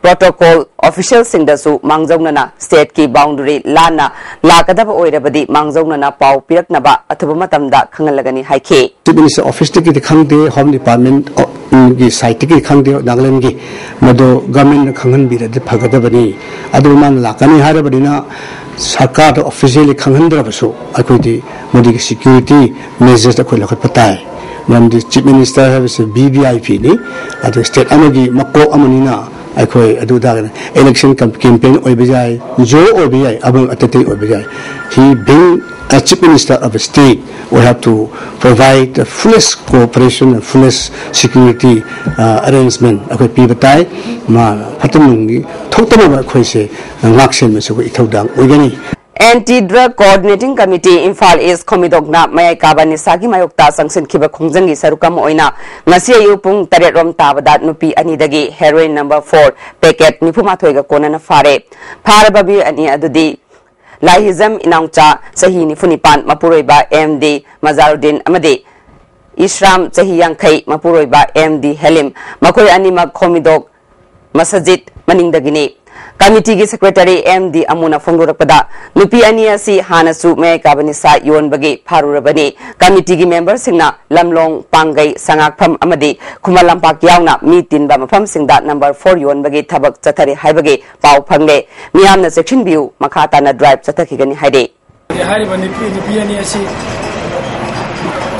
ꯄ꯭ꯔꯣꯇꯣꯀꯣꯜ ꯑꯣꯐꯤꯁꯤꯌꯦꯜꯁꯤꯡꯗꯁꯨ ꯃꯥꯡꯖꯧꯅꯅ ꯁ꯭ꯇꯦꯠꯀꯤ ꯕꯥꯎꯟꯗꯔꯤ ꯂꯥꯟꯅ ꯂꯥꯛꯀꯗꯕ ꯑꯣꯏꯔꯕꯗꯤ ꯃꯥꯡꯖꯧꯅꯅ ꯄꯥꯎ ꯄꯤꯔꯛꯅꯕ ꯑꯊꯨꯕ ꯃꯇꯝꯗ ꯈꯪꯍꯜꯂꯒꯅꯤ ꯍꯥꯏꯈꯤ꯫ ꯆꯤꯐ ꯃꯤꯅꯤꯁꯇꯔ ꯑꯣꯐꯤꯁꯇꯒꯤꯗꯤ ꯈꯪꯗꯦ, ꯍꯣꯝ ꯗꯤꯄꯥꯔꯠꯃꯦꯟꯠꯀꯤ ꯁꯥꯏꯠꯇꯒꯤ ꯈꯪꯗꯦ, ꯅꯥꯒꯥꯂꯦꯟꯗꯒꯤ꯫ ꯃꯗꯨ ꯒꯚꯔꯟꯃꯦꯟꯠꯅ ꯈꯪꯍꯟꯕꯤꯔꯗꯤ ꯐꯒꯗꯕꯅꯤ꯫ ꯑꯗꯨ ꯃꯥꯅ ꯂꯥꯛꯀꯅꯤ ꯍꯥꯏꯔꯕꯅꯤꯅ ꯁꯔꯀꯥꯔꯗ ꯑꯣꯐꯤꯁꯤꯌꯦꯜꯂꯤ ꯈꯪꯍꯟꯗ꯭ꯔꯕꯁꯨ ꯑꯩꯈꯣꯏꯗꯤ ꯃꯗꯨꯒꯤ ꯁꯦꯀ꯭ꯌꯨꯔꯤꯇꯤ ꯃꯦꯖꯔꯁ ꯑꯩꯈꯣꯏ ꯂꯧꯈꯠꯄ ꯇꯥꯏ꯫ ꯃꯔꯝꯗꯤ ꯆꯤꯐ ꯃꯤꯅꯤꯁꯇꯔ ꯍꯥꯏꯕꯁꯤ ꯚꯤ ꯚꯤ ꯑꯥꯏ ꯄꯤꯅꯤ, ꯑꯗꯨ ꯁ꯭ꯇꯦꯠ ꯑꯃꯒꯤ ꯃꯀꯣꯛ ꯑꯃꯅꯤꯅ ꯑꯩꯈꯣꯏ ꯑꯗꯨꯗ ꯏꯂꯦꯛꯁꯟ ꯀꯦꯝꯄꯦꯟ ꯑꯣꯏꯕ ꯌꯥꯏ, ꯖꯣ ꯑꯣꯏꯕ ꯌꯥꯏ, ꯑꯃ ꯑꯇꯩ ꯑꯇꯩ ꯑꯣꯏꯕ ꯌꯥꯏ꯫ He being a chief minister of a state, we have to provide the fullest cooperation and fullest security, uh, arrangement ꯑꯩꯈꯣꯏ ꯄꯤꯕ ꯇꯥꯏ꯫ ꯃꯥ ꯐꯠꯇ ꯅꯨꯡꯒꯤ ꯊꯣꯛꯇꯅꯕ ꯑꯩꯈꯣꯏꯁꯦ ꯉꯥꯛꯁꯦꯟꯕꯁꯨ ꯑꯩꯈꯣꯏ ꯏꯊꯧꯗꯥꯡ ꯑꯣꯏꯒꯅꯤ꯫ Anti drug coordinating committee Imphal east ꯈꯣꯃꯤꯗꯣꯛꯅ ꯃꯌꯥꯏ ꯀꯥꯕ ꯅꯤꯁꯥꯒꯤ ꯃꯥꯌꯣꯛꯇ ꯆꯪꯁꯤꯟꯈꯤꯕ ꯈꯣꯡꯖꯪꯒꯤ ꯁꯔꯨꯛ ꯑꯃ ꯑꯣꯏꯅ ꯉꯁꯤ ꯑꯌꯨꯛ ꯄꯨꯡ ꯇꯔꯦꯠ ꯔꯣꯝ ꯇꯥꯕꯗ ꯅꯨꯄꯤ ꯑꯅꯤꯗꯒꯤ ꯍꯦꯔꯣꯏꯟ ꯅꯝꯕꯔ ꯐꯣꯔ ꯄꯦꯀꯦꯠ ꯅꯤꯐꯨ ꯃꯥꯊꯣꯏꯒ ꯀꯣꯟꯅꯅ ꯐꯥꯔꯦ꯫ ꯐꯥꯔꯕ ꯃꯤꯑꯣꯏ ꯑꯅꯤ ꯑꯗꯨꯗꯤ ꯂꯥꯏꯍꯤꯖꯝ ꯏꯅꯥꯎꯆꯥ ꯆꯍꯤ ꯅꯤꯐꯨ ꯅꯤꯄꯥꯟ ꯃꯄꯨꯔꯣꯏꯕ ꯑꯦꯝ ꯗꯤ ꯃꯖꯥꯔꯨꯗꯤꯟ ꯑꯃꯗꯤ ꯏꯁ꯭ꯔꯥꯝ ꯆꯍꯤ ꯌꯥꯡꯈꯩ ꯃꯄꯨꯔꯣꯏꯕ ꯑꯦꯝ ꯗꯤ ꯍꯦꯂꯤꯝ, ꯃꯈꯣꯏ ꯑꯅꯤꯃꯛ ꯈꯣꯃꯤꯗꯣꯛ ꯃꯁꯖꯤꯗ ꯃꯅꯤꯡꯗꯒꯤꯅꯤ꯫ ꯀꯃꯤꯇꯤꯒꯤ ꯁꯦꯀ꯭ꯔꯦꯇꯔꯤ ꯑꯦꯝ ꯗꯤ ꯑꯃꯨꯅ ꯐꯣꯡꯗꯣꯔꯛꯄꯗ, ꯅꯨꯄꯤ ꯑꯅꯤ ꯑꯁꯤ ꯍꯥꯟꯅꯁꯨ ꯃꯌꯥꯏ ꯀꯥꯕ ꯅꯤꯁꯥ ꯌꯣꯟꯕꯒꯤ ꯐꯥꯔꯨꯔꯕꯅꯤ꯫ ꯀꯃꯤꯇꯤꯒꯤ ꯃꯦꯝꯕꯔꯁꯤꯡꯅ ꯂꯝꯂꯣꯡ, ꯄꯥꯡꯒꯩ, ꯁꯉꯥꯛꯐꯝ ꯑꯃꯗꯤ ꯈꯨꯃꯟ ꯂꯝꯄꯥꯛ ꯌꯥꯎꯅ ꯃꯤ ꯇꯤꯟꯕ ꯃꯐꯝꯁꯤꯡꯗ ꯅꯝꯕꯔ ꯐꯣꯔ ꯌꯣꯟꯕꯒꯤ ꯊꯕꯛ ꯆꯠꯊꯔꯤ ꯍꯥꯏꯕꯒꯤ ꯄꯥꯎ ꯐꯪꯂꯦ꯫ ꯃꯤꯌꯥꯝꯅ ꯆꯦꯛꯁꯤꯟꯕꯤꯌꯨ, ꯃꯈꯥ ꯇꯥꯅ ꯗ꯭ꯔꯥꯏꯚ ꯆꯠꯊꯈꯤꯒꯅꯤ ꯍꯥꯏꯔꯤ꯫ ꯍꯥꯏꯔꯤꯕ ꯅꯨꯄꯤ, ꯅꯨꯄꯤ ꯑꯅꯤ ꯑꯁꯤ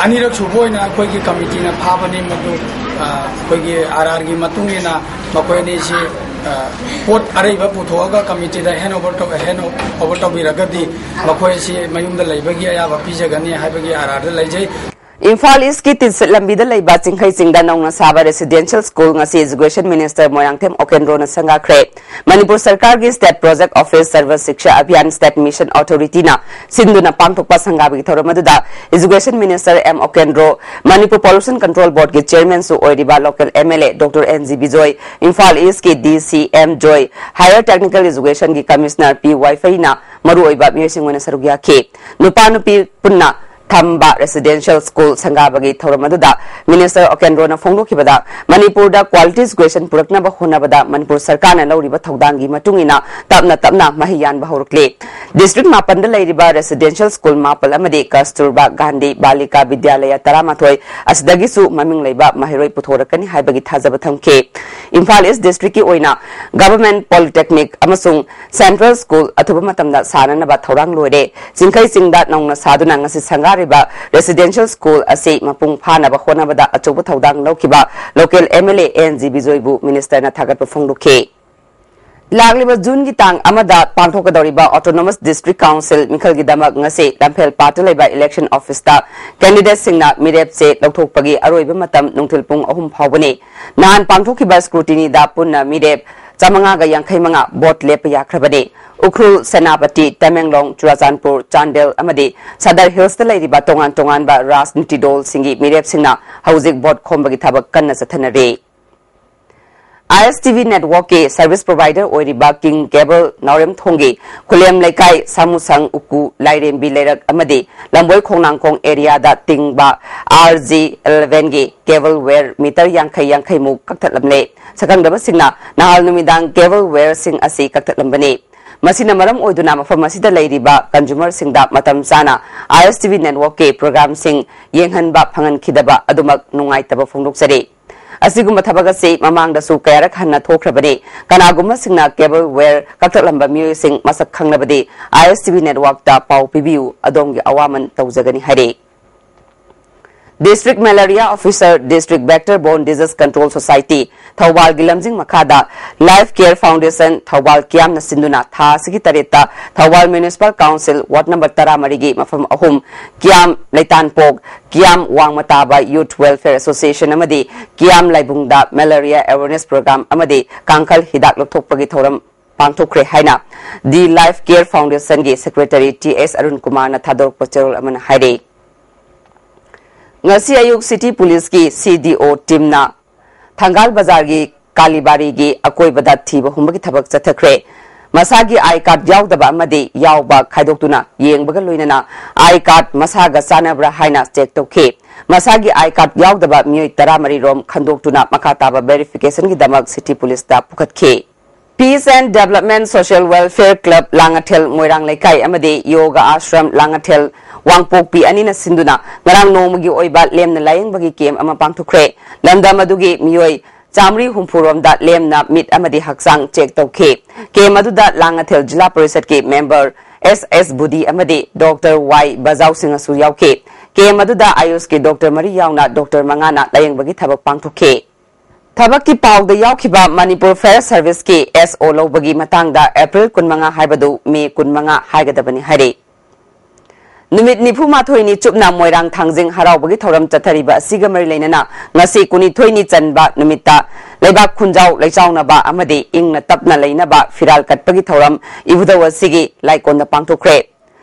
ꯑꯅꯤꯔꯛ ꯁꯨꯕ ꯑꯣꯏꯅ ꯑꯩꯈꯣꯏꯒꯤ ꯀꯃꯤꯇꯤꯅ ꯐꯥꯕꯅꯤ꯫ ꯃꯗꯨ, ꯑ, ꯑꯩꯈꯣꯏꯒꯤ ꯑꯥꯔ ꯑꯥꯔꯒꯤ ꯃꯇꯨꯡ ꯏꯟꯅ ꯃꯈꯣꯏ ꯑꯅꯤꯁꯤ, ꯑ, ꯄꯣꯠ ꯑꯔꯩꯕ ꯄꯨꯊꯣꯛꯑꯒ ꯀꯃꯤꯇꯤꯗ ꯍꯦꯟ ꯑꯣꯚꯔ ꯇꯧ-, ꯍꯦꯟ ꯑꯣꯚꯔ ꯇꯧꯕꯤꯔꯒꯗꯤ ꯃꯈꯣꯏ ꯑꯁꯤ ꯃꯌꯨꯝꯗ ꯂꯩꯕꯒꯤ ꯑꯌꯥꯕ ꯄꯤꯖꯒꯅꯤ ꯍꯥꯏꯕꯒꯤ ꯑꯥꯔ ꯑꯥꯔꯗ ꯂꯩꯖꯩ꯫ ꯏꯝꯐꯥꯜ ꯏꯁꯀꯤ ꯇꯤꯟꯁꯤꯠ ꯂꯝꯕꯤꯗ ꯂꯩꯕ ꯆꯤꯡꯈꯩ ꯆꯤꯡꯗ ꯅꯧꯅ ꯁꯥꯕ residential school ꯉꯁꯤ Education Minister ꯃꯣꯏꯔꯥꯡꯊꯦꯝ ꯑꯣꯀꯦꯟꯗ꯭ꯔꯣꯅ ꯁꯪꯒꯥꯈ꯭ꯔꯦ꯫ ꯃꯅꯤꯄꯨꯔ ꯁꯔꯀꯥꯔꯒꯤ State Project Office Sarva Shiksha Abhiyan State Mission Authorityꯅ ꯁꯤꯟꯗꯨꯅ ꯄꯥꯡꯊꯣꯛꯄ ꯁꯪꯒꯥꯕꯒꯤ ꯊꯧꯔꯝ ꯑꯗꯨꯗ Education Minister M Okendro, Manipur Pollution Control Boardꯀꯤ Chairmanꯁꯨ ꯑꯣꯏꯔꯤꯕ local MLA Doctor N G Bijoy, Imphal ꯏꯁꯀꯤ D C M Joy, Higher Technical Educationꯒꯤ Commissioner ꯄꯤ ꯋꯥꯏꯐꯩꯅ ꯃꯔꯨꯑꯣꯏꯕ ꯃꯤꯑꯣꯏꯁꯤꯡ ꯑꯣꯏꯅ ꯁꯔꯨꯛ ꯌꯥꯈꯤ꯫ ꯅꯨꯄꯥ ꯅꯨꯄꯤ ꯄꯨꯟꯅ ꯊꯝꯕ residential school ꯁꯪꯒꯥꯕꯒꯤ ꯊꯧꯔꯝ ꯑꯗꯨꯗ Minister ꯑꯣꯀꯦꯟꯗ꯭ꯔꯣꯅ ꯐꯣꯡꯗꯣꯛꯈꯤꯕꯗ, ꯃꯅꯤꯄꯨꯔꯗ quality education ꯄꯨꯔꯛꯅꯕ ꯍꯣꯠꯅꯕꯗ ꯃꯅꯤꯄꯨꯔ ꯁꯔꯀꯥꯔꯅ ꯂꯧꯔꯤꯕ ꯊꯧꯗꯥꯡꯒꯤ ꯃꯇꯨꯡ ꯏꯟꯅ ꯇꯞꯅ ꯇꯞꯅ ꯃꯍꯩ ꯌꯥꯟꯕ ꯍꯧꯔꯛꯂꯤ꯫ District ꯃꯥꯄꯟꯗ ꯂꯩꯔꯤꯕ residential school ꯃꯥꯄꯜ ꯑꯃꯗꯤ ꯀꯁꯇꯨꯔꯕꯥ ꯒꯥꯟꯙꯤ ꯕꯥꯂꯤꯀꯥ ꯕꯤꯗ꯭ꯌꯥꯂꯌ ꯇꯔꯥꯃꯥꯊꯣꯏ ꯑꯁꯤꯗꯒꯤꯁꯨ ꯃꯃꯤꯡ ꯂꯩꯕ ꯃꯍꯩꯔꯣꯏ ꯄꯨꯊꯣꯔꯛꯀꯅꯤ ꯍꯥꯏꯕꯒꯤ ꯊꯥꯖꯕ ꯊꯝꯈꯤ꯫ ꯏꯝꯐꯥꯜ East Districtꯀꯤ ꯑꯣꯏꯅ Government Polytechnic ꯑꯃꯁꯨꯡ Central School ꯑꯊꯨꯕ ꯃꯇꯝꯗ ꯁꯥꯅꯅꯕ ꯊꯧꯔꯥꯡ ꯂꯣꯏꯔꯦ꯫ ꯆꯤꯡꯈꯩ ꯆꯤꯡꯗ ꯅꯧꯅ ꯁꯥꯗꯨꯅ ꯉꯁꯤ ꯁꯪꯒꯥꯔꯤꯕ residential school ꯑꯁꯤ ꯃꯄꯨꯡ ꯐꯥꯅꯕ ꯍꯣꯠꯅꯕꯗ ꯑꯆꯧꯕ ꯊꯧꯗꯥꯡ ꯂꯧꯈꯤꯕ local MLA ꯑꯦꯟ ꯖꯤ ꯕꯤꯖꯣꯏꯕꯨ ministerꯅ ꯊꯥꯒꯠꯄ ꯐꯣꯡꯗꯣꯛꯈꯤ꯫ ꯂꯥꯛꯂꯤꯕ Juneꯒꯤ ꯇꯥꯡ ꯑꯃꯗ ꯄꯥꯡꯊꯣꯛꯀꯗꯧꯔꯤꯕ Autonomous District Council ꯃꯤꯈꯜꯒꯤꯗꯃꯛ ꯉꯁꯤ ꯂꯝꯐꯦꯜ ꯄꯥꯠꯇ ꯂꯩꯕ election officeꯇ candidateꯁꯤꯡꯅ ꯃꯤꯔꯦꯞ ꯆꯦ ꯂꯧꯊꯣꯛꯄꯒꯤ ꯑꯔꯣꯏꯕ ꯃꯇꯝ ꯅꯨꯡꯊꯤꯜ ꯄꯨꯡ ꯑꯍꯨꯝ ꯐꯥꯎꯕꯅꯤ꯫ ꯅꯍꯥꯟ ꯄꯥꯡꯊꯣꯛꯈꯤꯕ scrutinyꯗ ꯄꯨꯟꯅ ꯃꯤꯔꯦꯞ ꯆꯥꯃꯉꯥꯒ ꯌꯥꯡꯈꯩ ꯃꯉꯥ vote ꯂꯦꯞꯄ ꯌꯥꯈ꯭ꯔꯕꯅꯤ꯫ ꯎꯈ꯭ꯔꯨꯜ, ꯁꯦꯅꯥꯄꯇꯤ, ꯇꯃꯦꯡꯂꯣꯡ, ꯆꯨꯔꯥꯆꯥꯟꯄꯨꯔ, ꯆꯥꯟꯗꯦꯜ ꯑꯃꯗꯤ ꯁꯗꯔ ꯍꯤꯜꯁꯇ ꯂꯩꯔꯤꯕ ꯇꯣꯉꯥꯟ ꯇꯣꯉꯥꯟꯕ ꯔꯥꯖꯅꯤꯇꯤ ꯗꯣꯜꯁꯤꯡꯒꯤ ꯃꯤꯔꯦꯞꯁꯤꯡꯅ ꯍꯧꯖꯤꯛ vote ꯈꯣꯝꯕꯒꯤ ꯊꯕꯛ ꯀꯟꯅ ꯆꯠꯊꯅꯔꯤ꯫ ISTV networkꯀꯤ service provider ꯑꯣꯏꯔꯤꯕ King Cable ꯅꯥꯎꯔꯦꯝꯊꯣꯡꯒꯤ ꯈꯨꯂꯦꯝ ꯂꯩꯀꯥꯏ, ꯁꯥꯃꯨꯁꯪ, ꯎꯀꯨ, ꯂꯥꯏꯔꯦꯝꯕꯤ ꯂꯩꯔꯛ ꯑꯃꯗꯤ ꯂꯝꯕꯣꯏ ꯈꯣꯡꯅꯥꯡꯈꯣꯡ areaꯗ ꯇꯤꯡꯕ R G elevenꯒꯤ cable wire meter ꯌꯥꯡꯈꯩ ꯌꯥꯡꯈꯩꯃꯨꯛ ꯀꯛꯊꯠꯂꯝꯂꯦ꯫ ꯁꯛꯈꯪꯗꯕꯁꯤꯡꯅ ꯅꯍꯥꯜ ꯅꯨꯃꯤꯗꯥꯡ cable wireꯁꯤꯡ ꯑꯁꯤ ꯀꯛꯊꯠꯂꯝꯕꯅꯤ꯫ ꯃꯁꯤꯅ ꯃꯔꯝ ꯑꯣꯏꯗꯨꯅ ꯃꯐꯝ ꯑꯁꯤꯗ ꯂꯩꯔꯤꯕ consumerꯁꯤꯡꯗ ꯃꯇꯝ ꯆꯥꯅ ISTV networkꯀꯤ programꯁꯤꯡ ꯌꯦꯡꯍꯟꯕ ꯐꯪꯍꯟꯈꯤꯗꯕ ꯑꯗꯨꯃꯛ ꯅꯨꯡꯉꯥꯏꯇꯕ ꯐꯣꯡꯗꯣꯛꯆꯔꯤ꯫ ꯑꯁꯤꯒꯨꯝꯕ ꯊꯕꯛ ꯑꯁꯤ ꯃꯃꯥꯡꯗꯁꯨ ꯀꯌꯥꯔꯛ ꯍꯟꯅ ꯊꯣꯛꯈ꯭ꯔꯕꯅꯤ꯫ ꯀꯅꯥꯒꯨꯝꯕꯁꯤꯡꯅ cable wire ꯀꯛꯊꯠꯂꯝꯕ ꯃꯤꯑꯣꯏꯁꯤꯡ ꯃꯁꯛ ꯈꯪꯂꯕꯗꯤ ISTV networkꯇ ꯄꯥꯎ ꯄꯤꯕꯤꯌꯨ, ꯑꯗꯣꯝꯒꯤ ꯑꯋꯥꯃꯟ ꯇꯧꯖꯒꯅꯤ ꯍꯥꯏꯔꯤ꯫ District Malaria Officer, District Vector Borne Disease Control Society, ꯊꯧꯕꯥꯜꯒꯤ ꯂꯝꯖꯤꯡ ꯃꯈꯥꯗ Life Care Foundation, ꯊꯧꯕꯥꯜ ꯀꯤꯌꯥꯝꯅ ꯁꯤꯟꯗꯨꯅ ꯊꯥ ꯑꯁꯤꯒꯤ ꯇꯔꯦꯠꯇ Thoubal Municipal Council Ward number ꯇꯔꯥꯃꯔꯤꯒꯤ ꯃꯐꯝ ꯑꯍꯨꯝ, ꯀꯤꯌꯥꯝ ꯂꯩꯇꯥꯟꯄꯣꯛ, ꯀꯤꯌꯥꯝ ꯋꯥꯡꯃ ꯇꯥꯕ Youth Welfare Association ꯑꯃꯗꯤ ꯀꯤꯌꯥꯝ ꯂꯥꯏꯕꯨꯡꯗ Malaria Awareness Program ꯑꯃꯗꯤ ꯀꯥꯡꯈꯜ ꯍꯤꯗꯥꯛ ꯂꯧꯊꯣꯛꯄꯒꯤ ꯊꯧꯔꯝ ꯄꯥꯡꯊꯣꯛꯈ꯭ꯔꯦ ꯍꯥꯏꯅ The Life Care Foundation ꯒꯤ Secretary ꯇꯤ ꯑꯦꯁ ꯑꯔꯨꯟ ꯀꯨꯃꯥꯔꯅ ꯊꯥꯗꯣꯔꯛꯄ ꯆꯦꯔꯣꯜ ꯑꯃꯅ ꯍꯥꯏꯔꯦ꯫ ꯉꯁꯤ ꯑꯌꯨꯛ City Police ꯀꯤ ꯁꯤ ꯗꯤ ꯑꯣ team ꯅ ꯊꯪꯒꯥꯜ ꯕꯖꯥꯔꯒꯤ ꯀꯥꯂꯤꯕꯥꯔꯤꯒꯤ ꯑꯀꯣꯏꯕꯗ ꯊꯤꯕ ꯍꯨꯝꯕꯒꯤ ꯊꯕꯛ ꯆꯠꯊꯈ꯭ꯔꯦ꯫ ꯃꯁꯥꯒꯤ I card ꯌꯥꯎꯗꯕ ꯑꯃꯗꯤ ꯌꯥꯎꯕ ꯈꯥꯏꯗꯣꯛꯇꯨꯅ ꯌꯦꯡꯕꯒ ꯂꯣꯏꯅꯅ I card ꯃꯁꯥꯒ ꯆꯥꯟꯅꯕ꯭ꯔꯥ ꯍꯥꯏꯅ check ꯇꯧꯈꯤ꯫ ꯃꯁꯥꯒꯤ I card ꯌꯥꯎꯗꯕ ꯃꯤꯑꯣꯏ ꯇꯔꯥꯃꯔꯤ ꯔꯣꯝ ꯈꯟꯗꯣꯛꯇꯨꯅ ꯃꯈꯥ ꯇꯥꯕ verification ꯒꯤꯗꯃꯛ City Police ꯇ ꯄꯨꯈꯠꯈꯤ꯫ Peace and Development Social Welfare Club Langathel ꯃꯣꯏꯔꯥꯡ ꯂꯩꯀꯥꯏ ꯑꯃꯗꯤ Yoga Ashram ꯂꯥꯡꯉꯊꯦꯜ ꯋꯥꯡꯄꯣꯛꯄꯤ ꯑꯅꯤꯅ ꯁꯤꯟꯗꯨꯅ ꯉꯔꯥꯡ ꯅꯣꯡꯃꯒꯤ ꯑꯣꯏꯕ ꯂꯦꯝꯅ ꯂꯥꯌꯦꯡꯕꯒꯤ camp ꯑꯃ ꯄꯥꯡꯊꯣꯛꯈ꯭ꯔꯦ꯫ ꯂꯝꯗꯝ ꯑꯗꯨꯒꯤ ꯃꯤꯑꯣꯏ ꯆꯥꯃꯔꯤ ꯍꯨꯝꯐꯨ ꯔꯣꯝꯗ ꯂꯦꯝꯅ ꯃꯤꯠ ꯑꯃꯗꯤ ꯍꯛꯆꯥꯡ check ꯇꯧꯈꯤ꯫ Camp ꯑꯗꯨꯗ ꯂꯥꯡꯉꯊꯦꯜ ꯖꯤꯂꯥ ꯄꯔꯤꯁꯠꯀꯤ member ꯑꯦꯁ ꯑꯦꯁ ꯕꯨꯗꯤ ꯑꯃꯗꯤ ꯗꯣꯛꯇꯔ ꯋꯥꯏ ꯕꯖꯥꯎ ꯁꯤꯡꯍꯁꯨ ꯌꯥꯎꯈꯤ꯫ Camp ꯑꯗꯨꯗ ꯑꯌꯨꯁꯀꯤ ꯗꯣꯛꯇꯔ ꯃꯔꯤ ꯌꯥꯎꯅ ꯗꯣꯛꯇꯔ ꯃꯉꯥꯅ ꯂꯥꯌꯦꯡꯕꯒꯤ ꯊꯕꯛ ꯄꯥꯡꯊꯣꯛꯈꯤ꯫ ꯊꯕꯛꯀꯤ ꯄꯥꯎꯗ ꯌꯥꯎꯈꯤꯕ ꯃꯅꯤꯄꯨꯔ Fire Service ꯀꯤ ꯑꯦꯁ ꯑꯣ ꯂꯧꯕꯒꯤ ꯃꯇꯥꯡꯗ ꯑꯦꯄ꯭ꯔꯤꯜ ꯀꯨꯟꯃꯉꯥ ꯍꯥꯏꯕꯗꯨ ꯃꯦ ꯀꯨꯟꯃꯉꯥ ꯍꯥꯏꯒꯗꯕꯅꯤ ꯍꯥꯏꯔꯤ꯫ ꯅꯨꯃꯤꯠ ꯅꯤꯐꯨ ꯃꯥꯊꯣꯏꯅꯤ ꯆꯨꯞꯅ ꯃꯣꯏꯔꯥꯡ ꯊꯥꯡꯖꯤꯡ ꯍꯔꯥꯎꯕꯒꯤ ꯊꯧꯔꯝ ꯆꯠꯊꯔꯤꯕ ꯑꯁꯤꯒ ꯃꯔꯤ ꯂꯩꯅꯅ ꯉꯁꯤ ꯀꯨꯟꯅꯤꯊꯣꯏꯅꯤ ꯆꯟꯕ ꯅꯨꯃꯤꯠꯇ ꯂꯩꯕꯥꯛ ꯈꯨꯟꯖꯥꯎ ꯂꯩꯆꯥꯎꯅꯕ ꯑꯃꯗꯤ ꯏꯪꯅ ꯇꯞꯅ ꯂꯩꯅꯕ ꯐꯤꯔꯥꯜ ꯀꯠꯄꯒꯤ ꯊꯧꯔꯝ ꯏꯕꯨꯙꯧ ꯑꯁꯤꯒꯤ ꯂꯥꯏꯀꯣꯟꯗ ꯄꯥꯡꯊꯣꯛꯈ꯭ꯔꯦ꯫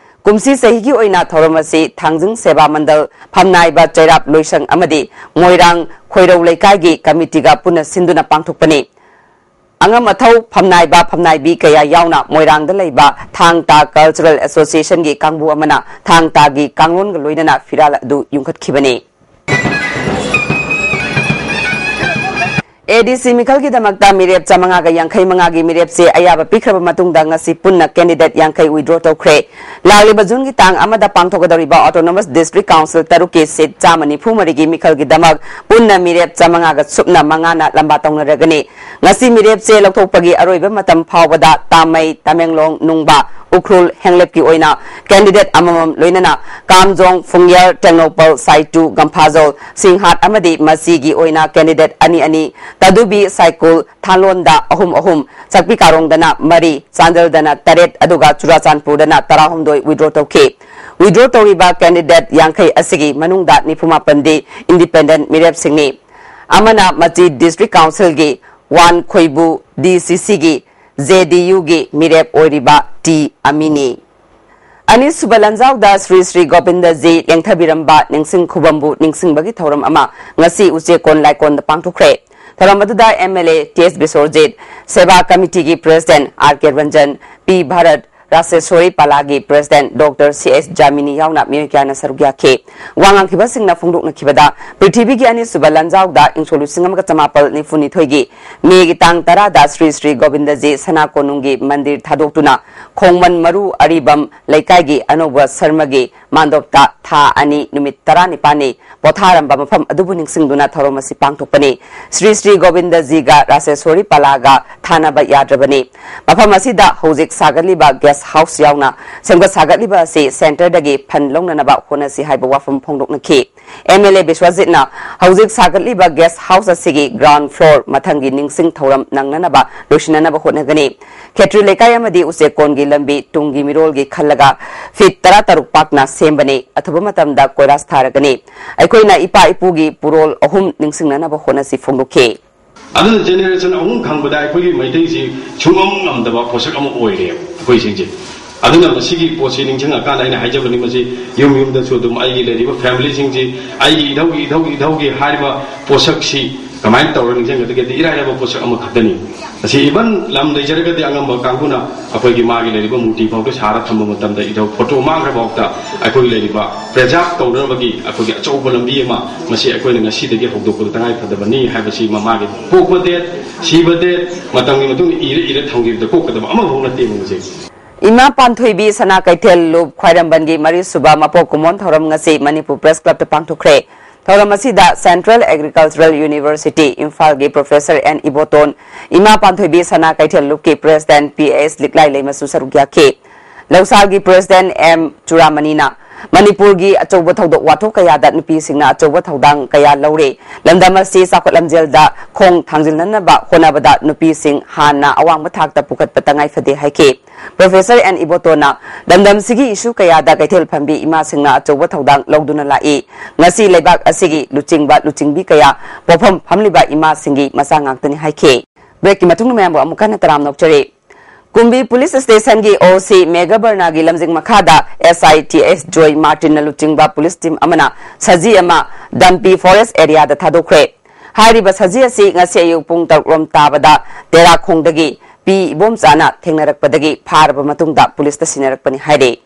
ꯀꯨꯝꯁꯤ ꯆꯍꯤꯒꯤ ꯑꯣꯏꯅ ꯊꯧꯔꯝ ꯑꯁꯤ ꯊꯥꯡꯖꯤꯡ ꯁꯦꯕꯥ ꯃꯟꯗꯜ, ꯐꯝꯅꯥꯏꯕ ꯆꯩꯔꯥꯞ ꯂꯣꯏꯁꯪ ꯑꯃꯗꯤ ꯃꯣꯏꯔꯥꯡ ꯈꯣꯏꯔꯧ ꯂꯩꯀꯥꯏꯒꯤ ꯀꯃꯤꯇꯤꯒ ꯄꯨꯟꯅ ꯁꯤꯟꯗꯨꯅ ꯄꯥꯡꯊꯣꯛꯄꯅꯤ꯫ ꯑꯉꯝ ꯑꯊꯧ ꯐꯝꯅꯥꯏꯕ ꯐꯝꯅꯥꯏꯕꯤ ꯀꯌꯥ ꯌꯥꯎꯅ ꯃꯣꯏꯔꯥꯡꯗ ꯂꯩꯕ ꯊꯥꯡ ꯇꯥ Cultural Association ꯒꯤ ꯀꯥꯡꯕꯨ ꯑꯃꯅ ꯊꯥꯡ ꯇꯥꯒꯤ ꯀꯥꯡꯂꯣꯟꯒ ꯂꯣꯏꯅꯅ ꯐꯤꯔꯥꯜ ꯑꯗꯨ ꯌꯨꯡꯈꯠꯈꯤꯕꯅꯤ꯫ ꯑꯦ ꯗꯤ ꯁꯤ ꯃꯤꯈꯜꯒꯤꯗꯃꯛꯇ ꯃꯤꯔꯦꯞ ꯆꯥꯃꯉꯥꯒ ꯌꯥꯡꯈꯩ ꯃꯉꯥꯒꯤ ꯃꯤꯔꯦꯞ ꯆꯦ ꯑꯌꯥꯕ ꯄꯤꯈ꯭ꯔꯕ ꯃꯇꯨꯡꯗ ꯉꯁꯤ ꯄꯨꯟꯅ candidate ꯌꯥꯡꯈꯩ withdraw ꯇꯧꯈ꯭ꯔꯦ꯫ ꯂꯥꯛꯂꯤꯕ ꯖꯨꯟꯒꯤ ꯇꯥꯡ ꯑꯃꯗ ꯄꯥꯡꯊꯣꯛꯀꯗꯧꯔꯤꯕ Autonomous District Council ꯇꯔꯨꯛꯀꯤ seat ꯆꯥꯝꯃ ꯅꯤꯐꯨ ꯃꯔꯤꯒꯤ ꯃꯤꯈꯜꯒꯤꯗꯃꯛ ꯄꯨꯟꯅ ꯃꯤꯔꯦꯞ ꯆꯥꯃꯉꯥꯒ ꯁꯨꯞꯅ ꯃꯉꯥꯅ ꯂꯝꯕꯥ ꯇꯧꯅꯔꯒꯅꯤ꯫ ꯉꯁꯤ ꯃꯤꯔꯦꯞ ꯆꯦ ꯂꯧꯊꯣꯛꯄꯒꯤ ꯑꯔꯣꯏꯕ ꯃꯇꯝ ꯐꯥꯎꯕꯗ ꯇꯥꯃꯩ, ꯇꯃꯦꯡꯂꯣꯡ, ꯅꯨꯡꯕ, ꯎꯈ꯭ꯔꯨꯜ ꯍꯦꯡꯂꯦꯞꯀꯤ ꯑꯣꯏꯅ candidate ꯑꯃꯃꯝ, ꯂꯣꯏꯅꯅ ꯀꯥꯝꯖꯣꯡ, ꯐꯨꯡꯌꯔ, ꯇꯦꯡꯅꯧꯄꯜ, ꯁꯥꯏꯇꯨ, ꯒꯝꯐꯥꯖꯣꯜ, ꯁꯤꯡꯍꯥꯠ ꯑꯃꯗꯤ ꯃꯆꯤꯒꯤ ꯑꯣꯏꯅ candidate ꯑꯅꯤ ꯑꯅꯤ, ꯇꯥꯗꯨꯕꯤ, ꯁꯥꯏꯀꯨꯜ, ꯊꯥꯂꯣꯟꯗ ꯑꯍꯨꯝ ꯑꯍꯨꯝ, ꯆꯥꯛꯄꯤ ꯀꯥꯔꯣꯡꯗꯅ ꯃꯔꯤ, ꯆꯥꯟꯗꯦꯜꯗꯅ ꯇꯔꯦꯠ, ꯑꯗꯨꯒ ꯆꯨꯔꯥꯆꯥꯟꯄꯨꯔꯗꯅ ꯇꯔꯥꯍꯨꯝꯗꯣꯏ withdraw ꯇꯧꯈꯤ꯫ Withdraw ꯇꯧꯔꯤꯕ candidate ꯌꯥꯡꯈꯩ ꯑꯁꯤꯒꯤ ꯃꯅꯨꯡꯗ ꯅꯤꯐꯨ ꯃꯥꯄꯟꯗꯤ independent ꯃꯤꯔꯦꯞꯁꯤꯡꯅꯤ꯫ ꯑꯃꯅ ꯃꯆꯤ District Councilꯒꯤ ꯋꯥꯟ ꯈꯣꯏꯕꯨ, DCCꯒꯤ JDUꯒꯤ ꯃꯤꯔꯦꯞ ꯑꯣꯏꯔꯤꯕ ꯇꯤ ꯑꯃꯤꯅꯤ꯫ ꯑꯅꯤꯁꯨꯕ ꯂꯟꯖꯥꯎꯗ ꯁ꯭ꯔꯤ ꯁ꯭ꯔꯤ ꯒꯣꯕꯤꯟꯗꯖꯤ ꯂꯦꯡꯊꯕꯤꯔꯝꯕ ꯅꯤꯡꯁꯤꯡ ꯈꯨꯕꯝꯕꯨ ꯅꯤꯡꯁꯤꯡꯕꯒꯤ ꯊꯧꯔꯝ ꯑꯃ ꯉꯁꯤ ꯎꯆꯦꯛꯀꯣꯟ ꯂꯥꯏꯀꯣꯟꯗ ꯄꯥꯡꯊꯣꯛꯈ꯭ꯔꯦ꯫ ꯊꯧꯔꯝ ꯑꯗꯨꯗ MLA T S Biswajit, Seva ꯀꯃꯤꯇꯤꯒꯤ President R K Ranjan, P Bharat, Rasheshori ꯄꯥꯂꯥꯒꯤ President ꯗꯣꯛꯇꯔ ꯁꯤ ꯑꯦꯁ ꯖꯥꯃꯤꯅꯤ ꯌꯥꯎꯅ ꯃꯤꯑꯣꯏ ꯀꯌꯥꯅ ꯁꯔꯨꯛ ꯌꯥꯈꯤ꯫ ꯋꯥ ꯉꯥꯡꯈꯤꯕꯁꯤꯡꯅ ꯐꯣꯡꯗꯣꯛꯅꯈꯤꯕꯗ, ꯄ꯭ꯔꯤꯊꯤꯕꯤꯒꯤ ꯑꯅꯤꯁꯨꯕ ꯂꯟꯖꯥꯎꯗ ꯏꯪꯁꯣꯛ ꯂꯤꯁꯤꯡ ꯑꯃꯒ ꯆꯃꯥꯄꯜ ꯅꯤꯐꯨ ꯅꯤꯊꯣꯏꯒꯤ ꯃꯦꯒꯤ ꯇꯥꯡ ꯇꯔꯥꯗ ꯁ꯭ꯔꯤ ꯁ꯭ꯔꯤ ꯒꯣꯕꯤꯟꯗꯖꯤ ꯁꯅꯥ ꯀꯣꯅꯨꯡꯒꯤ ꯃꯟꯗꯤꯔ ꯊꯥꯗꯣꯛꯇꯨꯅ ꯈꯣꯡꯃꯟ ꯃꯔꯨ ꯑꯔꯤꯕꯝ ꯂꯩꯀꯥꯏꯒꯤ ꯑꯅꯧꯕ ꯁꯔꯃꯒꯤ ꯃꯥꯟꯗꯣꯞꯇ ꯊꯥ ꯑꯅꯤ ꯅꯨꯃꯤꯠ ꯇꯔꯥꯅꯤꯄꯥꯜꯅꯤ ꯄꯣꯊꯥꯔꯝꯕ ꯃꯐꯝ ꯑꯗꯨꯕꯨ ꯅꯤꯡꯁꯤꯡꯗꯨꯅ ꯊꯧꯔꯝ ꯑꯁꯤ ꯄꯥꯡꯊꯣꯛꯄꯅꯤ꯫ ꯁ꯭ꯔꯤ ꯁ꯭ꯔꯤ ꯒꯣꯕꯤꯟꯗꯖꯤꯒ ꯔꯥꯁꯦꯁꯣꯔꯤ ꯄꯂꯥꯒ ꯊꯥꯅꯕ ꯌꯥꯗ꯭ꯔꯕꯅꯤ꯫ ꯃꯐꯝ ꯑꯁꯤꯗ ꯍꯧꯖꯤꯛ ꯁꯥꯒꯠꯂꯤꯕ guest house ꯌꯥꯎꯅ ꯁꯦꯝꯒꯠ ꯁꯥꯒꯠꯂꯤꯕ ꯑꯁꯤ centreꯗꯒꯤ fund ꯂꯧꯅꯅꯕ ꯍꯣꯠꯅꯁꯤ ꯍꯥꯏꯕ ꯋꯥꯐꯝ ꯐꯣꯡꯗꯣꯛꯅꯈꯤ꯫ MLA ꯕꯤꯁ꯭ꯋꯖꯤꯠꯅ ꯍꯧꯖꯤꯛ ꯁꯥꯒꯠꯂꯤꯕ guest house ꯑꯁꯤꯒꯤ ground floor ꯃꯊꯪꯒꯤ ꯅꯤꯡꯁꯤꯡ ꯊꯧꯔꯝ ꯅꯪꯅꯅꯕ ꯂꯣꯏꯁꯤꯟꯅꯅꯕ ꯍꯣꯠꯅꯒꯅꯤ꯫ ꯈꯦꯇ꯭ꯔꯤ ꯂꯩꯀꯥꯏ ꯑꯃꯗꯤ ꯎꯆꯦꯛꯀꯣꯟꯒꯤ ꯂꯝꯕꯤ ꯇꯨꯡꯒꯤ ꯃꯤꯔꯣꯜꯒꯤ ꯈꯜꯂꯒ feet ꯇꯔꯥꯇꯔꯨꯛ ꯄꯥꯛꯅ ꯁꯦꯝꯕꯅꯤ꯫ ꯑꯊꯨꯕ ꯃꯇꯝꯗ ꯀꯣꯏꯂꯥꯁ ꯊꯥꯔꯒꯅꯤ꯫ ꯑꯩꯈꯣꯏꯅ ꯏꯄꯥ ꯏꯄꯨꯒꯤ ꯄꯨꯔꯣꯜ ꯑꯍꯨꯝ ꯅꯤꯡꯁꯤꯡꯅꯅꯕ ꯍꯣꯠꯅꯁꯤ ꯐꯣꯡꯗꯣꯛꯈꯤ꯫ ꯑꯗꯨꯅ generation ꯑꯍꯨꯝ ꯈꯪꯕꯗ ꯑꯩꯈꯣꯏꯒꯤ ꯃꯩꯇꯩꯁꯤ ꯁꯨꯡꯉꯝ ꯉꯝꯗꯕ ꯄꯣꯠꯁꯛ ꯑꯃ ꯑꯣꯏꯔꯦꯕ ꯑꯩꯈꯣꯏꯁꯤꯡꯁꯦ꯫ ꯑꯗꯨꯅ ꯃꯁꯤꯒꯤ ꯄꯣꯠꯁꯤ ꯅꯤꯡꯁꯤꯡꯉꯀꯥꯟꯗ ꯑꯩꯅ ꯍꯥꯏꯖꯕꯅꯤ, ꯃꯁꯤ ꯌꯨꯝ ꯌꯨꯝꯗꯁꯨ ꯑꯗꯨꯝ ꯑꯩꯒꯤ ꯂꯩꯔꯤꯕ familyꯁꯤꯡꯁꯤ, ꯑꯩꯒꯤ ꯏꯙꯧꯒꯤ, ꯏꯙꯧꯒꯤ, ꯏꯙꯧꯒꯤ ꯍꯥꯏꯔꯤꯕ ꯄꯣꯠꯁꯛꯁꯤ ꯀꯃꯥꯏꯅ ꯇꯧꯔ ꯅꯤꯡꯁꯤꯡꯒꯗꯒꯦꯗꯤ ꯏꯔꯥꯏ ꯂꯥꯏꯕ ꯄꯣꯠꯁꯛ ꯑꯃꯈꯛꯇꯅꯤ꯫ ꯑꯁꯤ even ꯂꯝ ꯂꯩꯖꯔꯒꯗꯤ ꯑꯉꯝꯕ ꯀꯥꯡꯕꯨꯅ ꯑꯩꯈꯣꯏꯒꯤ ꯃꯥꯒꯤ ꯂꯩꯔꯤꯕ ꯃꯨꯔꯇꯤ ꯐꯥꯎꯗ ꯁꯥꯔ ꯊꯝꯕ ꯃꯇꯝꯗ ꯏꯙꯧ photo ꯃꯥꯡꯈ꯭ꯔ ꯐꯥꯎꯗ ꯑꯩꯈꯣꯏꯒꯤ ꯂꯩꯔꯤꯕ preserve ꯇꯧꯅꯕꯒꯤ ꯑꯩꯈꯣꯏꯒꯤ ꯑꯆꯧꯕ ꯂꯝꯕꯤ ꯑꯃ ꯃꯁꯤ ꯑꯩꯈꯣꯏꯅ ꯉꯁꯤꯗꯒꯤ ꯍꯧꯗꯣꯛꯄꯗ ꯇꯉꯥꯏ ꯐꯗꯕꯅꯤ ꯍꯥꯏꯕꯁꯤ ꯃꯃꯥꯒꯤ ꯄꯣꯛꯄ date, ꯁꯤꯕ date, ꯃꯇꯝꯒꯤ ꯃꯇꯨꯡ ꯏꯟꯅ ꯏꯔ ꯏꯔ ꯊꯝꯈꯤꯕꯗ ꯀꯣꯛꯀꯗꯕ ꯑꯃꯐꯥꯎ ꯅꯠꯇꯦ ꯃꯁꯤ꯫ ꯏꯃꯥ ꯄꯥꯟꯊꯣꯏꯕꯤ ꯁꯅꯥ ꯀꯩꯊꯦꯜ ꯂꯨꯞ ꯈ꯭ꯋꯥꯏꯔꯝꯕꯟꯒꯤ ꯃꯔꯤꯁꯨꯕ ꯃꯄꯣꯛ ꯀꯨꯝꯑꯣꯟ ꯊꯧꯔꯝ ꯉꯁꯤ ꯃꯅꯤꯄꯨꯔ Press Clubꯇ ꯄꯥꯡꯊꯣꯛꯈ꯭ꯔꯦ꯫ ꯊꯧꯔꯝ ꯑꯁꯤꯗ Central Agricultural University ꯏꯝꯐꯥꯜꯒꯤ Professor ꯑꯦꯟ ꯏꯕꯣꯇꯣꯟ, ꯏꯃꯥ ꯄꯥꯟꯊꯣꯏꯕꯤ ꯁꯅꯥ ꯀꯩꯊꯦꯜ ꯂꯨꯞꯀꯤ President ꯄꯤ ꯑꯦꯁ ꯂꯤꯛꯂꯥꯏ ꯂꯩꯃꯁꯨ ꯁꯔꯨꯛ ꯌꯥꯈꯤ꯫ ꯂꯧꯁꯥꯜꯒꯤ ꯄ꯭ꯔꯦꯁꯤꯗꯦꯟ ꯑꯦꯝ ꯆꯨꯔꯥꯃꯅꯤꯅ ꯃꯅꯤꯄꯨꯔꯒꯤ ꯑꯆꯧꯕ ꯊꯧꯗꯣꯛ ꯋꯥꯊꯣꯛ ꯀꯌꯥꯗ ꯅꯨꯄꯤꯁꯤꯡꯅ ꯑꯆꯧꯕ ꯊꯧꯗꯥꯡ ꯀꯌꯥ ꯂꯧꯔꯦ꯫ ꯂꯝꯗꯝ ꯑꯁꯤ ꯆꯥꯎꯈꯠ ꯂꯝꯖꯦꯜꯗ ꯈꯣꯡ ꯊꯥꯡꯖꯤꯟꯅꯅꯕ ꯍꯣꯠꯅꯕꯗ ꯅꯨꯄꯤꯁꯤꯡ ꯍꯥꯟꯅ ꯑꯋꯥꯡꯕ ꯊꯥꯛꯇ ꯄꯨꯈꯠꯄ ꯇꯉꯥꯏ ꯐꯗꯦ ꯍꯥꯏꯈꯤ꯫ ꯄ꯭ꯔꯣꯐꯦꯁꯔ ꯑꯦꯟ ꯏꯕꯣꯇꯣꯅ ꯂꯝꯗꯝꯁꯤꯒꯤ ꯏꯁꯨ ꯀꯌꯥꯗ ꯀꯩꯊꯦꯜ ꯐꯝꯕꯤ ꯏꯃꯥꯁꯤꯡꯅ ꯑꯆꯧꯕ ꯊꯧꯗꯥꯡ ꯂꯧꯗꯨꯅ ꯂꯥꯛꯏ꯫ ꯉꯁꯤ ꯂꯩꯕꯥꯛ ꯑꯁꯤꯒꯤ ꯂꯨꯆꯤꯡꯕ ꯂꯨꯆꯤꯡꯕꯤ ꯀꯌꯥ ꯄꯣꯠꯐꯝ ꯐꯝꯂꯤꯕ ꯏꯃꯥꯁꯤꯡꯒꯤ ꯃꯆꯥ ꯉꯥꯛꯇꯅꯤ ꯍꯥꯏꯈꯤ꯫ ꯕ꯭ꯔꯦꯛꯀꯤ ꯃꯇꯨꯡꯗ ꯃꯌꯥꯝꯕꯨ ꯑꯃꯨꯛ ꯍꯟꯅ ꯇꯔꯥꯝꯅ ꯑꯣꯛꯆꯔꯤ꯫ ꯀꯨꯝꯕꯤ ꯄꯨꯂꯤꯁ ꯁ꯭ꯇꯦꯁꯟꯒꯤ ꯑꯣ ꯁꯤ ꯃꯦꯘꯕꯔꯅꯥꯒꯤ ꯂꯝꯖꯤꯡ ꯃꯈꯥꯗ ꯑꯦꯁ ꯑꯥꯏ ꯇꯤ ꯑꯦꯁ ꯖꯣꯏ ꯃꯥꯔꯇꯤꯟꯅ ꯂꯨꯆꯤꯡꯕ ꯄꯨꯂꯤꯁ ꯇꯤꯝ ꯑꯃꯅ ꯁꯖꯤ ꯑꯃ ꯗꯝꯄꯤ ꯐꯣꯔꯦꯁ ꯑꯦꯔꯤꯌꯥꯗ ꯊꯥꯗꯣꯛꯈ꯭ꯔꯦ꯫ ꯍꯥꯏꯔꯤꯕ ꯁꯖꯤ ꯑꯁꯤ ꯉꯁꯤ ꯑꯌꯨꯛ ꯄꯨꯡ ꯇꯔꯨꯛ ꯔꯣꯝ ꯇꯥꯕꯗ ꯇꯦꯔꯥꯈꯣꯡꯗꯒꯤ ꯄꯤ ꯏꯕꯣꯝꯆꯥꯅ ꯊꯦꯡꯅꯔꯛꯄꯗꯒꯤ ꯐꯥꯔꯕ ꯃꯇꯨꯡꯗ ꯄꯨꯂꯤꯁꯇ ꯁꯤꯟꯅꯔꯛꯄꯅꯤ ꯍꯥꯏꯔꯤ꯫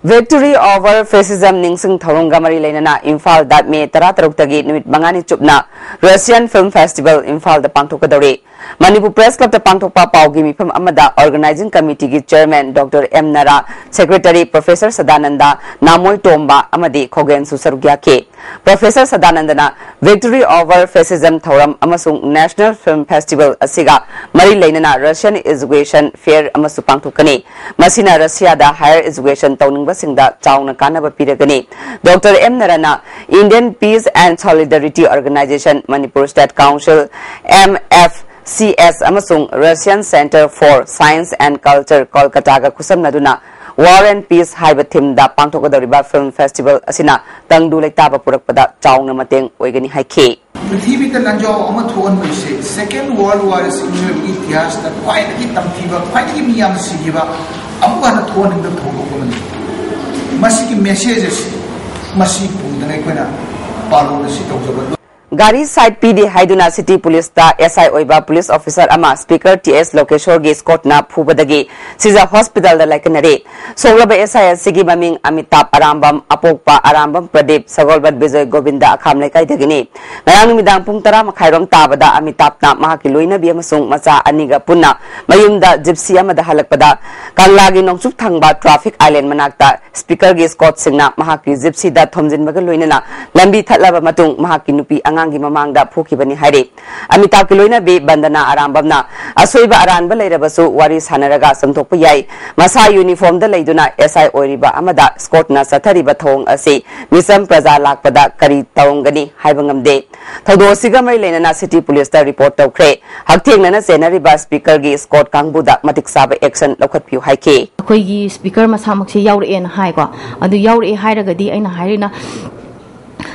Victory over Fascism ꯅꯤꯡꯁꯤꯡ ꯊꯧꯔꯝꯒ ꯃꯔꯤ ꯂꯩꯅꯅ ꯏꯝꯐꯥꯜꯗ ꯃꯦ ꯇꯔꯥꯇꯔꯨꯛꯇꯒꯤ ꯅꯨꯃꯤꯠ ꯃꯉꯥꯅꯤ ꯆꯨꯞꯅ Russian Film Festival ꯏꯝꯐꯥꯜꯗ ꯄꯥꯡꯊꯣꯛꯀꯗꯧꯔꯤ꯫ ꯃꯅꯤꯄꯨꯔ ꯄ꯭ꯔꯦꯁ ꯀ꯭ꯂꯕꯇ ꯄꯥꯡꯊꯣꯛꯄ ꯄꯥꯎꯒꯤ ꯃꯤꯐꯝ ꯑꯃꯗ ꯑꯣꯔꯒꯅꯥꯏꯖꯤꯡ ꯀꯃꯤꯇꯤꯒꯤ chairman doctor M Nara, secretary professor Sadanand, Namoi Tomba ꯑꯃꯗꯤ ꯈꯣꯒꯦꯟꯁꯨ ꯁꯔꯨꯛ ꯌꯥꯈꯤ꯫ ꯄ꯭ꯔꯣꯐꯦꯁꯔ ꯁꯗꯥꯅꯟꯗꯅ Victory over Fascism ꯊꯧꯔꯝ ꯑꯃꯁꯨꯡ National Film Festival ꯑꯁꯤꯒ ꯃꯔꯤ ꯂꯩꯅꯅ Russian Education Fair ꯑꯃꯁꯨ ꯄꯥꯡꯊꯣꯛꯀꯅꯤ꯫ ꯃꯁꯤꯅ ꯔꯁꯤꯌꯥꯗ higher education ꯇꯧꯅꯤꯡꯕꯁꯤꯡꯗ ꯆꯥꯎꯅ ꯀꯥꯟꯅꯕ ꯄꯤꯔꯒꯅꯤ꯫ ꯗꯣꯛꯇꯔ ꯑꯦꯝ ꯅꯔꯥꯅ Indian Peace and Solidarity Organization, Manipur State Council, M F C S, ꯑꯃꯁꯨꯡ Russian Center for Science and Culture, ꯀꯣꯜꯀꯇꯥꯒ ꯈꯨꯠꯁꯝꯅꯗꯨꯅ War and Peace ꯍꯥꯏꯕ ꯊꯤꯝꯗ ꯄꯥꯡꯊꯣꯛꯀꯗꯧꯔꯤꯕ ꯐꯤꯜꯝ ꯐꯦꯁꯇꯤꯚꯦꯜ ꯑꯁꯤꯅ ꯇꯪꯗꯨ ꯂꯩꯇꯥꯕ ꯄꯨꯔꯛꯄꯗ ꯆꯥꯎꯅ ꯃꯇꯦꯡ ꯑꯣꯏꯒꯅꯤ ꯍꯥꯏꯈꯤ꯫ ꯄ꯭ꯔꯤꯊꯤꯕꯤꯗ ꯂꯥꯟꯖꯥꯎ ꯑꯃ ꯊꯣꯛꯍꯟꯕꯁꯦ, Second World War ꯑꯁꯤ ꯃꯤꯑꯣꯏꯕꯒꯤ ꯏꯇꯤꯍꯥꯁꯇ ꯈ꯭ꯋꯥꯏꯗꯒꯤ ꯇꯝꯊꯤꯕ, ꯈ꯭ꯋꯥꯏꯗꯒꯤ ꯃꯤ ꯌꯥꯝꯅ ꯁꯤꯈꯤꯕ, ꯑꯃꯨꯛ ꯍꯟꯅ ꯊꯣꯛꯍꯟꯅꯤꯡꯗꯕ ꯊꯧꯗꯣꯛ ꯑꯃꯅꯤ꯫ ꯃꯁꯤꯒꯤ ꯃꯦꯁꯦꯖ ꯑꯁꯤ, ꯃꯁꯤ ꯄꯨꯗꯨꯅ ꯑꯩꯈꯣꯏꯅ ꯄꯥꯂꯣꯟ ꯑꯁꯤ ꯇꯧꯖꯕ ꯒꯥꯔꯤ ꯁꯥꯏꯠ ꯄꯤꯗꯦ ꯍꯥꯏꯗꯨꯅ ꯁꯤꯇꯤ ꯄꯨꯂꯤꯁꯇ ꯑꯦꯁ ꯑꯥꯏ ꯑꯣꯏꯕ ꯄꯨꯂꯤꯁ ꯑꯣꯐꯤꯁꯥꯔ ꯑꯃ ꯁ꯭ꯄꯤꯀꯔ ꯇꯤ ꯑꯦꯁ ꯂꯣꯀꯦꯁꯣꯔꯒꯤ ꯁ꯭ꯀꯣꯠꯅ ꯐꯨꯕꯗꯒꯤ ꯁꯤꯖ ꯍꯣꯁꯄꯤꯇꯥꯜꯗ ꯂꯥꯏꯀꯠꯅꯔꯦ꯫ ꯁꯣꯛꯂꯕ ꯑꯦꯁ ꯑꯥꯏ ꯑꯁꯤꯒꯤ ꯃꯃꯤꯡ ꯑꯃꯤꯇꯥꯕ ꯑꯔꯥꯝꯕꯝ, ꯑꯄꯣꯛꯄ ꯑꯔꯥꯝꯕꯝ ꯄ꯭ꯔꯗꯤꯞ, ꯁꯒꯣꯜꯕꯟ ꯕꯤꯖꯣꯏ ꯒꯣꯕꯤꯟꯗ ꯑꯈꯥꯝ ꯂꯩꯀꯥꯏꯗꯒꯤꯅꯤ꯫ ꯉꯔꯥꯡ ꯅꯨꯃꯤꯗꯥꯡ ꯄꯨꯡ ꯇꯔꯥ ꯃꯈꯥꯏꯔꯣꯝ ꯇꯥꯕꯗ ꯑꯃꯤꯇꯥꯕꯅ ꯃꯍꯥꯛꯀꯤ ꯂꯣꯏꯅꯕꯤ ꯑꯃꯁꯨꯡ ꯃꯆꯥ ꯑꯅꯤꯒ ꯄꯨꯟꯅ ꯃꯌꯨꯝꯗ ꯖꯤꯞꯁꯤ ꯑꯃꯗ ꯍꯜꯂꯛꯄꯗ ꯀꯪꯂꯥꯒꯤ ꯅꯣꯡꯆꯨꯞ ꯊꯪꯕ ꯇ꯭ꯔꯥꯐꯤꯛ ꯑꯥꯏꯂꯦꯟ ꯃꯅꯥꯛꯇ ꯁ꯭ꯄꯤꯀꯔꯒꯤ ꯁ꯭ꯀꯣꯠꯁꯤꯡꯅ ꯃꯍꯥꯛꯀꯤ ꯖꯤꯞꯁꯤꯗ ꯊꯣꯝꯖꯤꯟꯕꯒ ꯂꯣꯏꯅꯅ ꯂꯝꯕꯤ ꯊꯠꯂꯕ ꯃꯇꯨꯡ ꯃꯍꯥꯛꯀꯤ ꯅꯨꯄꯤ ꯑꯉꯥꯡ ꯒꯤ ꯃꯃꯥꯡꯗ ꯐꯨꯈꯤꯕꯅꯤ ꯍꯥꯏꯔꯤ꯫ ꯑꯃꯤꯇꯥꯕꯀꯤ ꯂꯣꯏꯅꯕꯤ ꯕꯟꯗꯅꯥ ꯑꯔꯥꯝꯕꯝꯅ ꯑꯁꯣꯏꯕ ꯑꯔꯥꯟꯕ ꯂꯩꯔꯕꯁꯨ ꯋꯥꯔꯤ ꯁꯥꯟꯅꯔꯒ ꯆꯨꯝꯊꯣꯛꯄ ꯌꯥꯏ꯫ ꯃꯁꯥ ꯌꯨꯅꯤꯐꯣꯔꯝꯗ ꯂꯩꯗꯨꯅ ꯑꯦꯁ ꯑꯥꯏ ꯑꯣꯏꯔꯤꯕ ꯑꯃꯗ ꯁ꯭ꯀꯣꯠꯅ ꯆꯠꯊꯔꯤꯕ ꯊꯧꯑꯣꯡ ꯑꯁꯤ ꯃꯤꯆꯝ ꯄ꯭ꯔꯖꯥ ꯂꯥꯛꯄꯗ ꯀꯔꯤ ꯇꯧꯔꯝꯒꯅꯤ ꯍꯥꯏꯕ ꯉꯝꯗꯦ꯫ ꯊꯧꯗꯣꯛ ꯑꯁꯤꯒ ꯃꯔꯤ ꯂꯩꯅꯅ ꯁꯤꯇꯤ ꯄꯨꯂꯤꯁꯇ ꯔꯤꯄꯣꯔꯠ ꯇꯧꯈ꯭ꯔꯦ꯫ ꯍꯛꯊꯦꯡꯅꯅ ꯆꯦꯟꯅꯔꯤꯕ ꯁ꯭ꯄꯤꯀꯔꯒꯤ ꯁ꯭ꯀꯣꯠ ꯀꯥꯡꯕꯨꯗ ꯃꯇꯤꯛ ꯆꯥꯕ ꯑꯦꯛꯁꯟ ꯂꯧꯈꯠꯄꯤꯌꯨ ꯍꯥꯏꯈꯤ꯫ ꯑꯩꯈꯣꯏꯒꯤ ꯁ꯭ꯄꯤꯀꯔ ꯃꯁꯥꯃꯛꯁꯦ ꯌꯥꯎꯔꯛꯑꯦꯅ ꯍꯥꯏꯀꯣ꯫ ꯑꯗꯨ ꯌꯥꯎꯔꯛꯑꯦ ꯍꯥꯏꯔꯒꯗꯤ ꯑꯩꯅ ꯍꯥꯏꯔꯤꯅ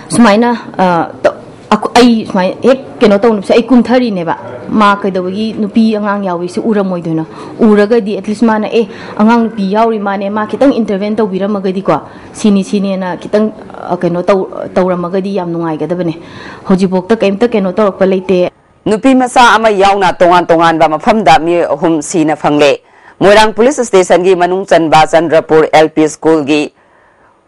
ꯁꯨꯃꯥꯏꯅ, ꯑ, ꯇ-, ꯑꯩꯈꯣ-, ꯑꯩ ꯁꯨꯃꯥꯏꯅ ꯍꯦꯛ ꯀꯩꯅꯣ ꯇꯧꯅꯕꯁꯦ ꯑꯩ ꯀꯨꯝꯊꯔꯤꯅꯦꯕ꯫ ꯃꯥ ꯀꯩꯗꯧꯕꯒꯤ ꯅꯨꯄꯤ ꯑꯉꯥꯡ ꯌꯥꯎꯔꯤꯁꯦ ꯎꯔꯝꯃꯣꯏꯗꯣꯏꯅꯣ? ꯎꯔꯒꯗꯤ at least ꯃꯥꯅ, "ꯑꯦ, ꯑꯉꯥꯡ ꯅꯨꯄꯤ ꯌꯥꯎꯔꯤ ꯃꯥꯅꯦ, ꯃꯥ ꯈꯤꯇꯪ intervene ꯇꯧꯕꯤꯔꯝꯃꯒꯗꯤꯀꯣ, ꯁꯤꯅꯤ ꯁꯤꯅꯦꯅ ꯈꯤꯇꯪ, ꯑ, ꯀꯩꯅꯣ ꯇꯧ-, ꯇꯧꯔꯝꯃꯒꯗꯤ ꯌꯥꯝ ꯅꯨꯡꯉꯥꯏꯒꯗꯕꯅꯦ꯫ ꯍꯧꯖꯤꯛꯐꯥꯎꯗ ꯀꯩꯝꯇ ꯀꯩꯅꯣ ꯇꯧꯔꯛꯄ ꯂꯩꯇꯦ"꯫ ꯅꯨꯄꯤ ꯃꯆꯥ ꯑꯃ ꯌꯥꯎꯅ ꯇꯣꯉꯥꯟ ꯇꯣꯉꯥꯟꯕ ꯃꯐꯝꯗ ꯃꯤꯑꯣꯏ ꯑꯍꯨꯝ ꯁꯤꯅ ꯐꯪꯂꯦ꯫ ꯃꯣꯏꯔꯥꯡ ꯄꯨꯂꯤꯁ ꯁ꯭ꯇꯦꯁꯟꯒꯤ ꯃꯅꯨꯡ ꯆꯟꯕ ꯆꯟꯗ꯭ꯔꯄꯨꯔ ꯑꯦꯜ ꯄꯤ ꯁ꯭ꯀꯨꯜꯒꯤ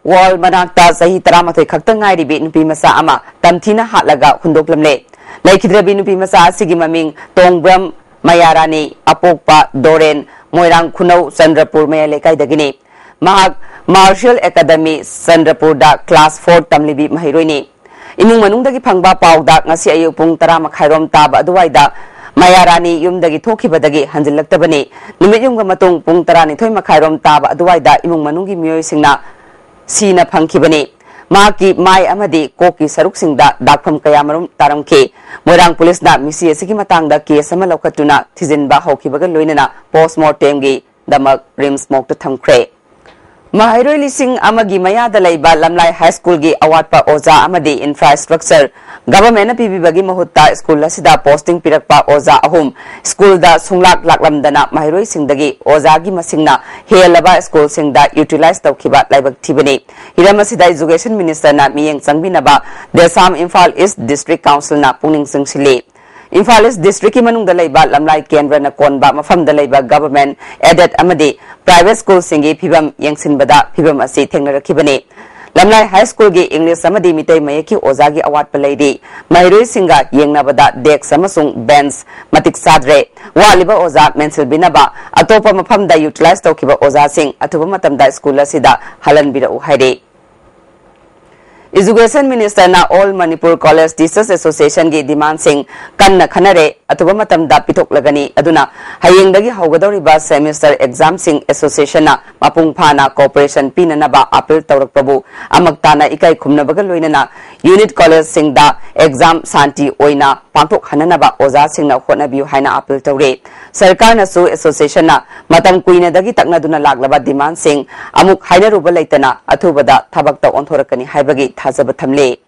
ꯋꯥꯜ ꯃꯅꯥꯛꯇ ꯆꯍꯤ ꯇꯔꯥꯃꯥꯊꯣꯏ ꯈꯛꯇ ꯉꯥꯏꯔꯤꯕꯤ ꯅꯨꯄꯤ ꯃꯆꯥ ꯑꯃ ꯇꯝꯊꯤꯅ ꯍꯥꯠꯂꯒ ꯍꯨꯟꯗꯣꯛꯂꯝꯂꯦ꯫ ꯂꯩꯈꯤꯗ꯭ꯔꯕꯤ ꯅꯨꯄꯤ ꯃꯆꯥ ꯑꯁꯤꯒꯤ ꯃꯃꯤꯡ ꯇꯣꯡꯕ꯭ꯔꯝ ꯃꯌꯥꯔꯥꯅꯤ, ꯑꯄꯣꯛꯄ ꯗꯣꯔꯦꯟ, ꯃꯣꯏꯔꯥꯡ ꯈꯨꯅꯧ ꯆꯟꯗ꯭ꯔꯄꯨꯔ ꯃꯌꯥꯏ ꯂꯩꯀꯥꯏꯗꯒꯤꯅꯤ꯫ ꯃꯍꯥꯛ ꯃꯥꯔꯁꯤꯌꯦꯜ ꯑꯦꯀꯥꯗꯃꯤ ꯆꯟꯗ꯭ꯔꯄꯨꯔꯗ ꯀ꯭ꯂꯥꯁ ꯐꯣꯔ ꯇꯝꯂꯤꯕꯤ ꯃꯍꯩꯔꯣꯏꯅꯤ꯫ ꯏꯃꯨꯡ ꯃꯅꯨꯡꯗꯒꯤ ꯐꯪꯕ ꯄꯥꯎꯗ ꯉꯁꯤ ꯑꯌꯨꯛ ꯄꯨꯡ ꯇꯔꯥ ꯃꯈꯥꯏꯔꯣꯝ ꯇꯥꯕ ꯑꯗꯨꯋꯥꯏꯗ ꯃꯌꯥꯔꯥꯅꯤ ꯌꯨꯝꯗꯒꯤ ꯊꯣꯛꯈꯤꯕꯗꯒꯤ ꯍꯟꯖꯤꯜꯂꯛꯇꯕꯅꯤ꯫ ꯅꯨꯃꯤꯠ ꯌꯨꯝꯒ ꯃꯇꯨꯡ ꯄꯨꯡ ꯇꯔꯥꯅꯤꯊꯣꯏ ꯃꯈꯥꯏꯔꯣꯝ ꯇꯥꯕ ꯑꯗꯨꯋꯥꯏꯗ ꯏꯃꯨꯡ ꯃꯅꯨꯡꯒꯤ ꯃꯤꯑꯣꯏꯁꯤꯡꯅ ꯁꯤꯅ ꯐꯪꯈꯤꯕꯅꯤ꯫ ꯃꯍꯥꯛꯀꯤ ꯃꯥꯏ ꯑꯃꯗꯤ ꯀꯣꯛꯀꯤ ꯁꯔꯨꯛꯁꯤꯡꯗ ꯗꯥꯛꯐꯝ ꯀꯌꯥꯃꯔꯨꯝ ꯇꯥꯔꯝꯈꯤ꯫ ꯃꯣꯏꯔꯥꯡ ꯄꯨꯂꯤꯁꯅ ꯃꯤꯁꯤ ꯑꯁꯤꯒꯤ ꯃꯇꯥꯡꯗ ꯀꯦꯁ ꯑꯃ ꯂꯧꯈꯠꯇꯨꯅ ꯊꯤꯖꯤꯟꯕ ꯍꯧꯈꯤꯕꯒ ꯂꯣꯏꯅꯅ ꯄꯣꯁꯃꯣꯔꯇꯦꯝꯒꯤ ꯗꯃꯛ ꯔꯤꯝꯁ ꯃꯣꯔꯒꯇ ꯊꯝꯈ꯭ꯔꯦ꯫ ꯃꯍꯩꯔꯣꯏ ꯂꯤꯁꯤꯡ ꯑꯃꯒꯤ ꯃꯌꯥꯗ ꯂꯩꯕ ꯂꯝꯂꯥꯏ ꯍꯥꯏ ꯁ꯭ꯀꯨꯜꯒꯤ ꯑꯋꯥꯠꯄ ꯑꯣꯖꯥ ꯑꯃꯗꯤ ꯏꯟꯐ꯭ꯔꯥꯁ꯭ꯇ꯭ꯔꯛꯆꯔ ꯒꯚꯔꯟꯃꯦꯟꯠꯅ ꯄꯤꯕꯤꯕꯒꯤ ꯃꯍꯨꯠꯇ ꯁ꯭ꯀꯨꯜ ꯑꯁꯤꯗ ꯄꯣꯁꯇꯤꯡ ꯄꯤꯔꯛꯄ ꯑꯣꯖꯥ ꯑꯍꯨꯝ ꯁ꯭ꯀꯨꯜꯗ ꯁꯨꯡꯂꯥꯛ ꯂꯥꯛꯂꯝꯗꯅ ꯃꯍꯩꯔꯣꯏꯁꯤꯡꯗꯒꯤ ꯑꯣꯖꯥꯒꯤ ꯃꯁꯤꯡꯅ ꯍꯦꯜꯂꯕ ꯁ꯭ꯀꯨꯜꯁꯤꯡꯗ ꯌꯨꯇꯤꯂꯥꯏꯖ ꯇꯧꯈꯤꯕ ꯂꯥꯏꯕꯛ ꯊꯤꯕꯅꯤ꯫ ꯍꯤꯔꯝ ꯑꯁꯤꯗ ꯏꯖꯨꯀꯦꯁꯟ ꯃꯤꯅꯤꯁꯇꯔꯅ ꯃꯤꯠꯌꯦꯡ ꯆꯪꯕꯤꯅꯕ ꯗꯦꯁꯥꯝ ꯏꯝꯐꯥꯜ ꯏꯁ꯭ꯠ ꯗꯤꯁꯇ꯭ꯔꯤꯛ ꯀꯥꯎꯟꯁꯤꯜꯅ ꯄꯨꯛꯅꯤꯡ ꯆꯤꯡꯁꯤꯜꯂꯤ꯫ ꯏꯝꯐꯥꯜ ꯏꯁ꯭ꯠ ꯗꯤꯁꯇ꯭ꯔꯤꯛꯀꯤ ꯃꯅꯨꯡꯗ ꯂꯩꯕ ꯂꯝꯂꯥꯏ ꯀꯦꯟꯗ꯭ꯔꯅ ꯀꯣꯟꯕ ꯃꯐꯝꯗ ꯂꯩꯕ ꯒꯚꯔꯟꯃꯦꯟꯠ ꯑꯦꯗꯦꯗ ꯑꯃꯗꯤ ꯄ꯭ꯔꯥꯏꯚꯦꯠ ꯁ꯭ꯀꯨꯜꯁꯤꯡꯒꯤ ꯐꯤꯚꯝ ꯌꯦꯡꯁꯤꯟꯕꯗ ꯐꯤꯚꯝ ꯑꯁꯤ ꯊꯦꯡꯅꯔꯛꯈꯤꯕꯅꯤ꯫ ꯂꯝꯂꯥꯏ ꯍꯥꯏ ꯁ꯭ꯀꯨꯜꯒꯤ ꯏꯪꯂꯤꯁ ꯑꯃꯗꯤ ꯃꯤꯇꯩ ꯃꯌꯦꯛꯀꯤ ꯑꯣꯖꯥꯒꯤ ꯑꯋꯥꯠꯄ ꯂꯩꯔꯤ꯫ ꯃꯍꯩꯔꯣꯏꯁꯤꯡꯒ ꯌꯦꯡꯅꯕꯗ ꯗꯦꯁ꯭ꯛ ꯑꯃꯁꯨꯡ ꯕꯦꯟꯆ ꯃꯇꯤꯛ ꯆꯥꯗ꯭ꯔꯦ꯫ ꯋꯥꯠꯂꯤꯕ ꯑꯣꯖꯥ ꯃꯦꯟꯁꯤꯟꯕꯤꯅꯕ ꯑꯇꯣꯞꯄ ꯃꯐꯝꯗ ꯌꯨꯇꯤꯂꯥꯏꯖ ꯇꯧꯈꯤꯕ ꯑꯣꯖꯥꯁꯤꯡ ꯑꯊꯨꯕ ꯃꯇꯝꯗ ꯁ꯭ꯀꯨꯜ ꯑꯁꯤꯗ ꯍꯜꯍꯟꯕꯤꯔꯛꯎ ꯍꯥꯏꯔꯤ꯫ Education Minister ꯅ All Manipur College Teachers Association ꯒꯤ demand ꯁꯤꯡ ꯀꯟꯅ ꯈꯟꯅꯔꯦ, ꯑꯊꯨꯕ ꯃꯇꯝꯗ ꯄꯤꯊꯣꯛꯂꯒꯅꯤ, ꯑꯗꯨꯅ ꯍꯌꯦꯡꯗꯒꯤ ꯍꯧꯒꯗꯧꯔꯤꯕ semester exam ꯁꯤꯡ association ꯅ ꯃꯄꯨꯡ ꯐꯥꯅ cooperation ꯄꯤꯅꯅꯕ appeal ꯇꯧꯔꯛꯄꯕꯨ ꯑꯃꯛ ꯇꯥꯅ ꯏꯀꯥꯏ ꯈꯨꯝꯅꯕꯒ ꯂꯣꯏꯅꯅ unit college ꯁꯤꯡꯗ exam ꯁꯥꯟꯇꯤ ꯑꯣꯏꯅ ꯄꯥꯡꯊꯣꯛꯍꯟꯅꯅꯕ ꯑꯣꯖꯥꯁꯤꯡꯅ ꯍꯣꯠꯅꯕꯤꯌꯨ ꯍꯥꯏꯅ appeal ꯇꯧꯔꯦ꯫ ꯁꯔꯀꯥꯔꯅꯁꯨ association ꯅ ꯃꯇꯝ ꯀꯨꯏꯅꯗꯒꯤ ꯇꯛꯅꯗꯨꯅ ꯂꯥꯛꯂꯕ demand ꯁꯤꯡ ꯑꯃꯨꯛ ꯍꯥꯏꯅꯔꯨꯕ ꯂꯩꯇꯅ ꯑꯊꯨꯕꯗ ꯊꯕꯛꯇ ꯑꯣꯟꯊꯣꯔꯛꯀꯅꯤ ꯍꯥꯏꯕꯒꯤ ꯊꯥꯖꯕ ꯊꯝꯂꯤ꯫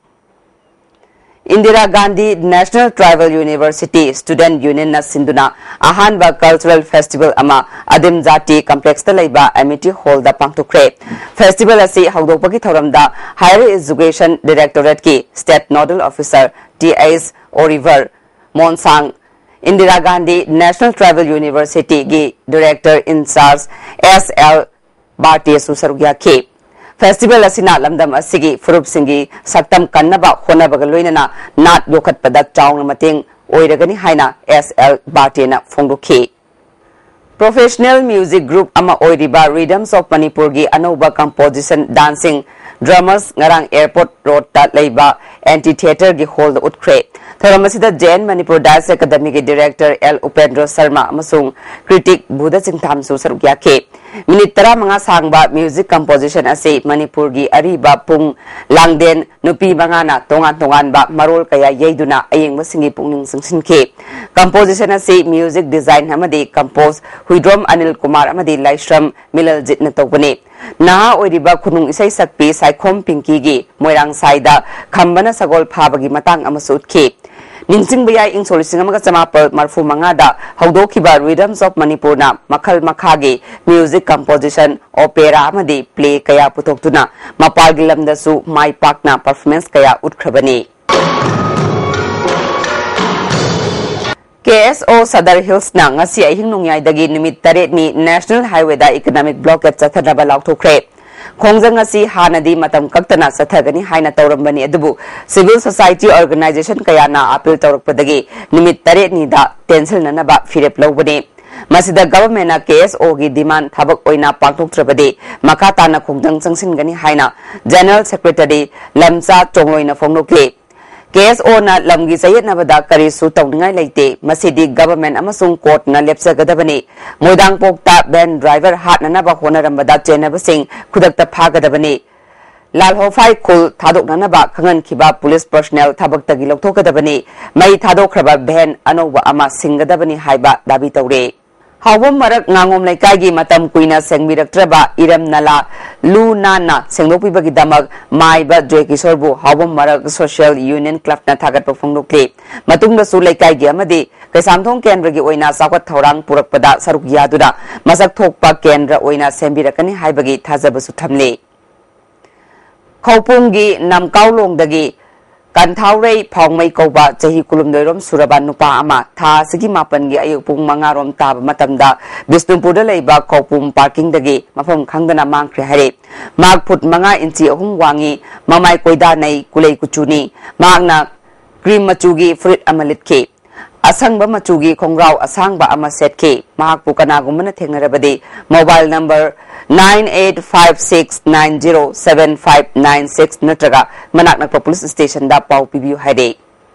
Indira Gandhi National Tribal University Student Union ꯅ ꯁꯤꯟꯗꯨꯅ ꯑꯍꯥꯟꯕ cultural festival ꯑꯃ ꯑꯗꯤꯝ ꯖꯥꯇꯤ complex ꯇ ꯂꯩꯕ Amity Hall ꯗ ꯄꯥꯡꯊꯣꯛꯈ꯭ꯔꯦ꯫ Festival ꯑꯁꯤ ꯍꯧꯗꯣꯛꯄꯒꯤ ꯊꯧꯔꯝꯗ Higher Education Directorate ꯀꯤ State Nodal Officer T H Oliver Monsang, Indira Gandhi National Tribal University ꯒꯤ Director in Charge S L ꯕꯥꯔꯇꯦꯁꯨ ꯁꯔꯨꯛ ꯌꯥꯈꯤ꯫ Festival ꯑꯁꯤꯅ ꯂꯝꯗꯝ ꯑꯁꯤꯒꯤ ꯐꯨꯔꯨꯞꯁꯤꯡꯒꯤ ꯁꯛꯇꯝ ꯀꯟꯅꯕ ꯍꯣꯠꯅꯕꯒ ꯂꯣꯏꯅꯅ ꯅꯥꯠ ꯌꯣꯛꯈꯠꯄꯗ ꯆꯥꯎꯅ ꯃꯇꯦꯡ ꯑꯣꯏꯔꯒꯅꯤ ꯍꯥꯏꯅ ꯑꯦꯁ ꯑꯦꯜ ꯕꯥꯔꯇꯦꯅ ꯐꯣꯡꯗꯣꯛꯈꯤ꯫ Professional music group ꯑꯃ ꯑꯣꯏꯔꯤꯕ Rhythms of Manipur ꯒꯤ ꯑꯅꯧꯕ composition Dancing Drummers ꯉꯔꯥꯡ Airport Road ꯇ ꯂꯩꯕ Amphitheatre ꯒꯤ hall ꯗ ꯎꯠꯈ꯭ꯔꯦ꯫ ꯊꯧꯔꯝ ꯑꯁꯤꯗ J and Manipur Dance Academy ꯒꯤ Director ꯑꯦꯜ ꯎꯄꯦꯟꯗ꯭ꯔ ꯁꯔꯃ ꯑꯃꯁꯨꯡ critic ꯕꯨꯙ ꯆꯤꯡꯊꯥꯝꯁꯨ ꯁꯔꯨꯛ ꯌꯥꯈꯤ꯫ Minute ꯇꯔꯥꯃꯉꯥ ꯁꯥꯡꯕ music composition ꯑꯁꯤ ꯃꯅꯤꯄꯨꯔꯒꯤ ꯑꯔꯤꯕ ꯄꯨꯡ, ꯂꯥꯡꯗꯦꯟ, ꯅꯨꯄꯤ ꯃꯉꯥꯅ ꯇꯣꯉꯥꯟ ꯇꯣꯉꯥꯟꯕ ꯃꯔꯣꯜ ꯀꯌꯥ ꯌꯩꯗꯨꯅ ꯑꯌꯦꯡꯕꯁꯤꯡꯒꯤ ꯄꯨꯛꯅꯤꯡ ꯆꯤꯡꯁꯤꯟꯈꯤ꯫ Composition ꯑꯁꯤ music design ꯑꯃꯗꯤ compose ꯍꯨꯏꯗ꯭ꯔꯣꯝ ꯑꯅꯤꯜ ꯀꯨꯃꯥꯔ ꯑꯃꯗꯤ ꯂꯥꯏꯁ꯭ꯔꯝ ꯃꯤꯂꯜꯖꯤꯠꯅ ꯇꯧꯕꯅꯤ꯫ ꯅꯍꯥ ꯑꯣꯏꯔꯤꯕ ꯈꯨꯅꯨꯡ ꯏꯁꯩ ꯁꯛꯄꯤ ꯁꯥꯏꯈꯣꯝ ꯄꯤꯡꯀꯤꯒꯤ ꯃꯣꯏꯔꯥꯡ ꯁꯥꯏꯗ ꯈꯝꯕꯅ ꯁꯒꯣꯜ ꯐꯥꯕꯒꯤ ꯃꯇꯥꯡ ꯑꯃꯁꯨ ꯎꯠꯈꯤ꯫ ꯅꯤꯡꯁꯤꯡꯕ ꯌꯥꯏ, ꯏꯪ ꯁꯣꯛ ꯂꯤꯁꯤꯡ ꯑꯃꯒ ꯆꯃꯥꯄꯜ ꯃꯔꯐꯨ ꯃꯉꯥꯗ ꯍꯧꯗꯣꯛꯈꯤꯕ Rhythms of Manipur ꯅ ꯃꯈꯜ ꯃꯈꯥꯒꯤ music composition, opera ꯑꯃꯗꯤ play ꯀꯌꯥ ꯄꯨꯊꯣꯛꯇꯨꯅ ꯃꯄꯥꯟꯒꯤ ꯂꯝꯗꯁꯨ ꯃꯥꯏ ꯄꯥꯛꯅ performance ꯀꯌꯥ ꯎꯠꯈ꯭ꯔꯕꯅꯤ꯫ ꯀꯦ ꯑꯦꯁ ꯑꯣ Sadar Hills ꯅ ꯉꯁꯤ ꯑꯍꯤꯡ ꯅꯣꯡꯌꯥꯏꯗꯒꯤ ꯅꯨꯃꯤꯠ ꯇꯔꯦꯠꯅꯤ National Highway ꯗ economic blockade ꯆꯠꯊꯅꯕ ꯂꯥꯎꯊꯣꯛꯈ꯭ꯔꯦ꯫ ꯈꯣꯡꯖꯪ ꯑꯁꯤ ꯍꯥꯟꯅꯗꯤ ꯃꯇꯝ ꯀꯛꯇꯅ ꯆꯠꯊꯒꯅꯤ ꯍꯥꯏꯅ ꯇꯧꯔꯝꯕꯅꯤ, ꯑꯗꯨꯕꯨ civil society organization ꯀꯌꯥꯅ appeal ꯇꯧꯔꯛꯄꯗꯒꯤ ꯅꯨꯃꯤꯠ ꯇꯔꯦꯠꯅꯤꯗ ꯇꯦꯟꯁꯤꯜꯅꯅꯕ ꯐꯤꯔꯦꯞ ꯂꯧꯕꯅꯤ꯫ ꯃꯁꯤꯗ governmentꯅ KSOꯒꯤ demand ꯊꯕꯛ ꯑꯣꯏꯅ ꯄꯥꯡꯊꯣꯛꯇ꯭ꯔꯕꯗꯤ ꯃꯈꯥ ꯇꯥꯅ ꯈꯣꯡꯖꯪ ꯆꯪꯁꯤꯟꯒꯅꯤ ꯍꯥꯏꯅ General Secretary ꯂꯝꯆꯥ ꯆꯣꯡꯂꯣꯏꯅ ꯐꯣꯡꯗꯣꯛꯂꯤ꯫ KSOꯅ ꯂꯝꯒꯤ ꯆꯌꯦꯠꯅꯕꯗ ꯀꯔꯤꯁꯨ ꯇꯧꯅꯤꯡꯉꯥꯏ ꯂꯩꯇꯦ꯫ ꯃꯁꯤꯗꯤ government ꯑꯃꯁꯨꯡ courtꯅ ꯂꯦꯞꯆꯒꯗꯕꯅꯤ꯫ ꯃꯣꯏꯗꯥꯡꯄꯣꯛꯇ van driver ꯍꯥꯠꯅꯅꯕ ꯍꯣꯠꯅꯔꯝꯕꯗ ꯆꯦꯟꯅꯕꯁꯤꯡ ꯈꯨꯗꯛꯇ ꯐꯥꯒꯗꯕꯅꯤ꯫ ꯂꯥꯜꯍꯧꯐꯥꯏ ꯈꯨꯜ ꯊꯥꯗꯣꯛꯅꯅꯕ ꯈꯪꯍꯟꯈꯤꯕ police personnel ꯊꯕꯛꯇꯒꯤ ꯂꯧꯊꯣꯛꯀꯗꯕꯅꯤ꯫ ꯃꯩ ꯊꯥꯗꯣꯛꯈ꯭ꯔꯕ van ꯑꯅꯧꯕ ꯑꯃ ꯁꯤꯟꯒꯗꯕꯅꯤ ꯍꯥꯏꯕ ꯗꯥꯕꯤ ꯇꯧꯔꯦ꯫ ꯍꯥꯎꯕꯝ ꯃꯔꯛ ꯉꯥꯉꯣꯝ ꯂꯩꯀꯥꯏꯒꯤ ꯃꯇꯝ ꯀꯨꯏꯅ ꯁꯦꯡꯕꯤꯔꯛꯇ꯭ꯔꯕ ꯏꯔꯝ ꯅꯂꯥ ꯂꯨ ꯅꯥꯟꯅ ꯁꯦꯡꯗꯣꯛꯄꯤꯕꯒꯤꯗꯃꯛ ꯃꯥꯏꯕ ꯖꯣꯏꯀꯤꯁꯣꯔꯕꯨ ꯍꯥꯎꯕꯝ ꯃꯔꯛ Social Union Clubꯅ ꯊꯥꯒꯠꯄ ꯐꯣꯡꯗꯣꯛꯂꯤ꯫ ꯃꯇꯨꯡꯗꯁꯨ ꯂꯩꯀꯥꯏꯒꯤ ꯑꯃꯗꯤ ꯀꯩꯁꯥꯝꯊꯣꯡ ꯀꯦꯟꯗ꯭ꯔꯒꯤ ꯑꯣꯏꯅ ꯆꯥꯎꯈꯠ ꯊꯧꯔꯥꯡ ꯄꯨꯔꯛꯄꯗ ꯁꯔꯨꯛ ꯌꯥꯗꯨꯅ ꯃꯁꯛ ꯊꯣꯛꯄ ꯀꯦꯟꯗ꯭ꯔ ꯑꯣꯏꯅ ꯁꯦꯝꯕꯤꯔꯛꯀꯅꯤ ꯍꯥꯏꯕꯒꯤ ꯊꯥꯖꯕꯁꯨ ꯊꯝꯂꯤ꯫ ꯈꯧꯄꯨꯝꯒꯤ ꯅꯝꯀꯥꯎꯂꯣꯡꯗꯒꯤ ꯀꯟꯊꯥꯎꯔꯩ ꯐꯥꯎꯃꯩ ꯀꯧꯕ ꯆꯍꯤ ꯀꯨꯟꯍꯨꯝꯗꯣꯏꯔꯣꯝ ꯁꯨꯔꯕ ꯅꯨꯄꯥ ꯑꯃ ꯊꯥ ꯑꯁꯤꯒꯤ ꯃꯥꯄꯟꯒꯤ ꯑꯌꯨꯛ ꯄꯨꯡ ꯃꯉꯥꯔꯣꯝ ꯇꯥꯕ ꯃꯇꯝꯗ ꯕꯤꯁꯅꯨꯄꯨꯔꯗ ꯂꯩꯕ ꯈꯧꯄꯨꯝ parkingꯗꯒꯤ ꯃꯐꯝ ꯈꯪꯗꯅ ꯃꯥꯡꯈ꯭ꯔꯦ ꯍꯥꯏꯔꯦ꯫ ꯃꯍꯥꯛ ꯐꯨꯠ ꯃꯉꯥ ꯏꯟꯆꯤ ꯑꯍꯨꯝ ꯋꯥꯡꯉꯤ, ꯃꯃꯥꯏ ꯀꯣꯏꯗꯥꯅꯩ, ꯀꯨꯂꯩ ꯀꯨꯆꯨꯅꯤ꯫ ꯃꯍꯥꯛꯅ cream ꯃꯆꯨꯒꯤ ꯐꯨꯔꯤꯠ ꯑꯃ ꯂꯤꯠꯈꯤ꯫ ꯑꯁꯪꯕ ꯃꯆꯨꯒꯤ ꯈꯣꯡꯒ꯭ꯔꯥꯎ ꯑꯁꯥꯡꯕ ꯑꯃ ꯁꯦꯠꯈꯤ꯫ ꯃꯍꯥꯛꯄꯨ ꯀꯅꯥꯒꯨꯝꯕꯅ ꯊꯦꯡꯅꯔꯕꯗꯤ mobile number nine eight five six nine zero seven five nine six ꯅꯠꯇ꯭ꯔꯒ ꯃꯅꯥꯛ ꯅꯛꯄ police stationꯗ ꯄꯥꯎ ꯄꯤꯕꯤꯌꯨ ꯍꯥꯏꯔꯦ꯫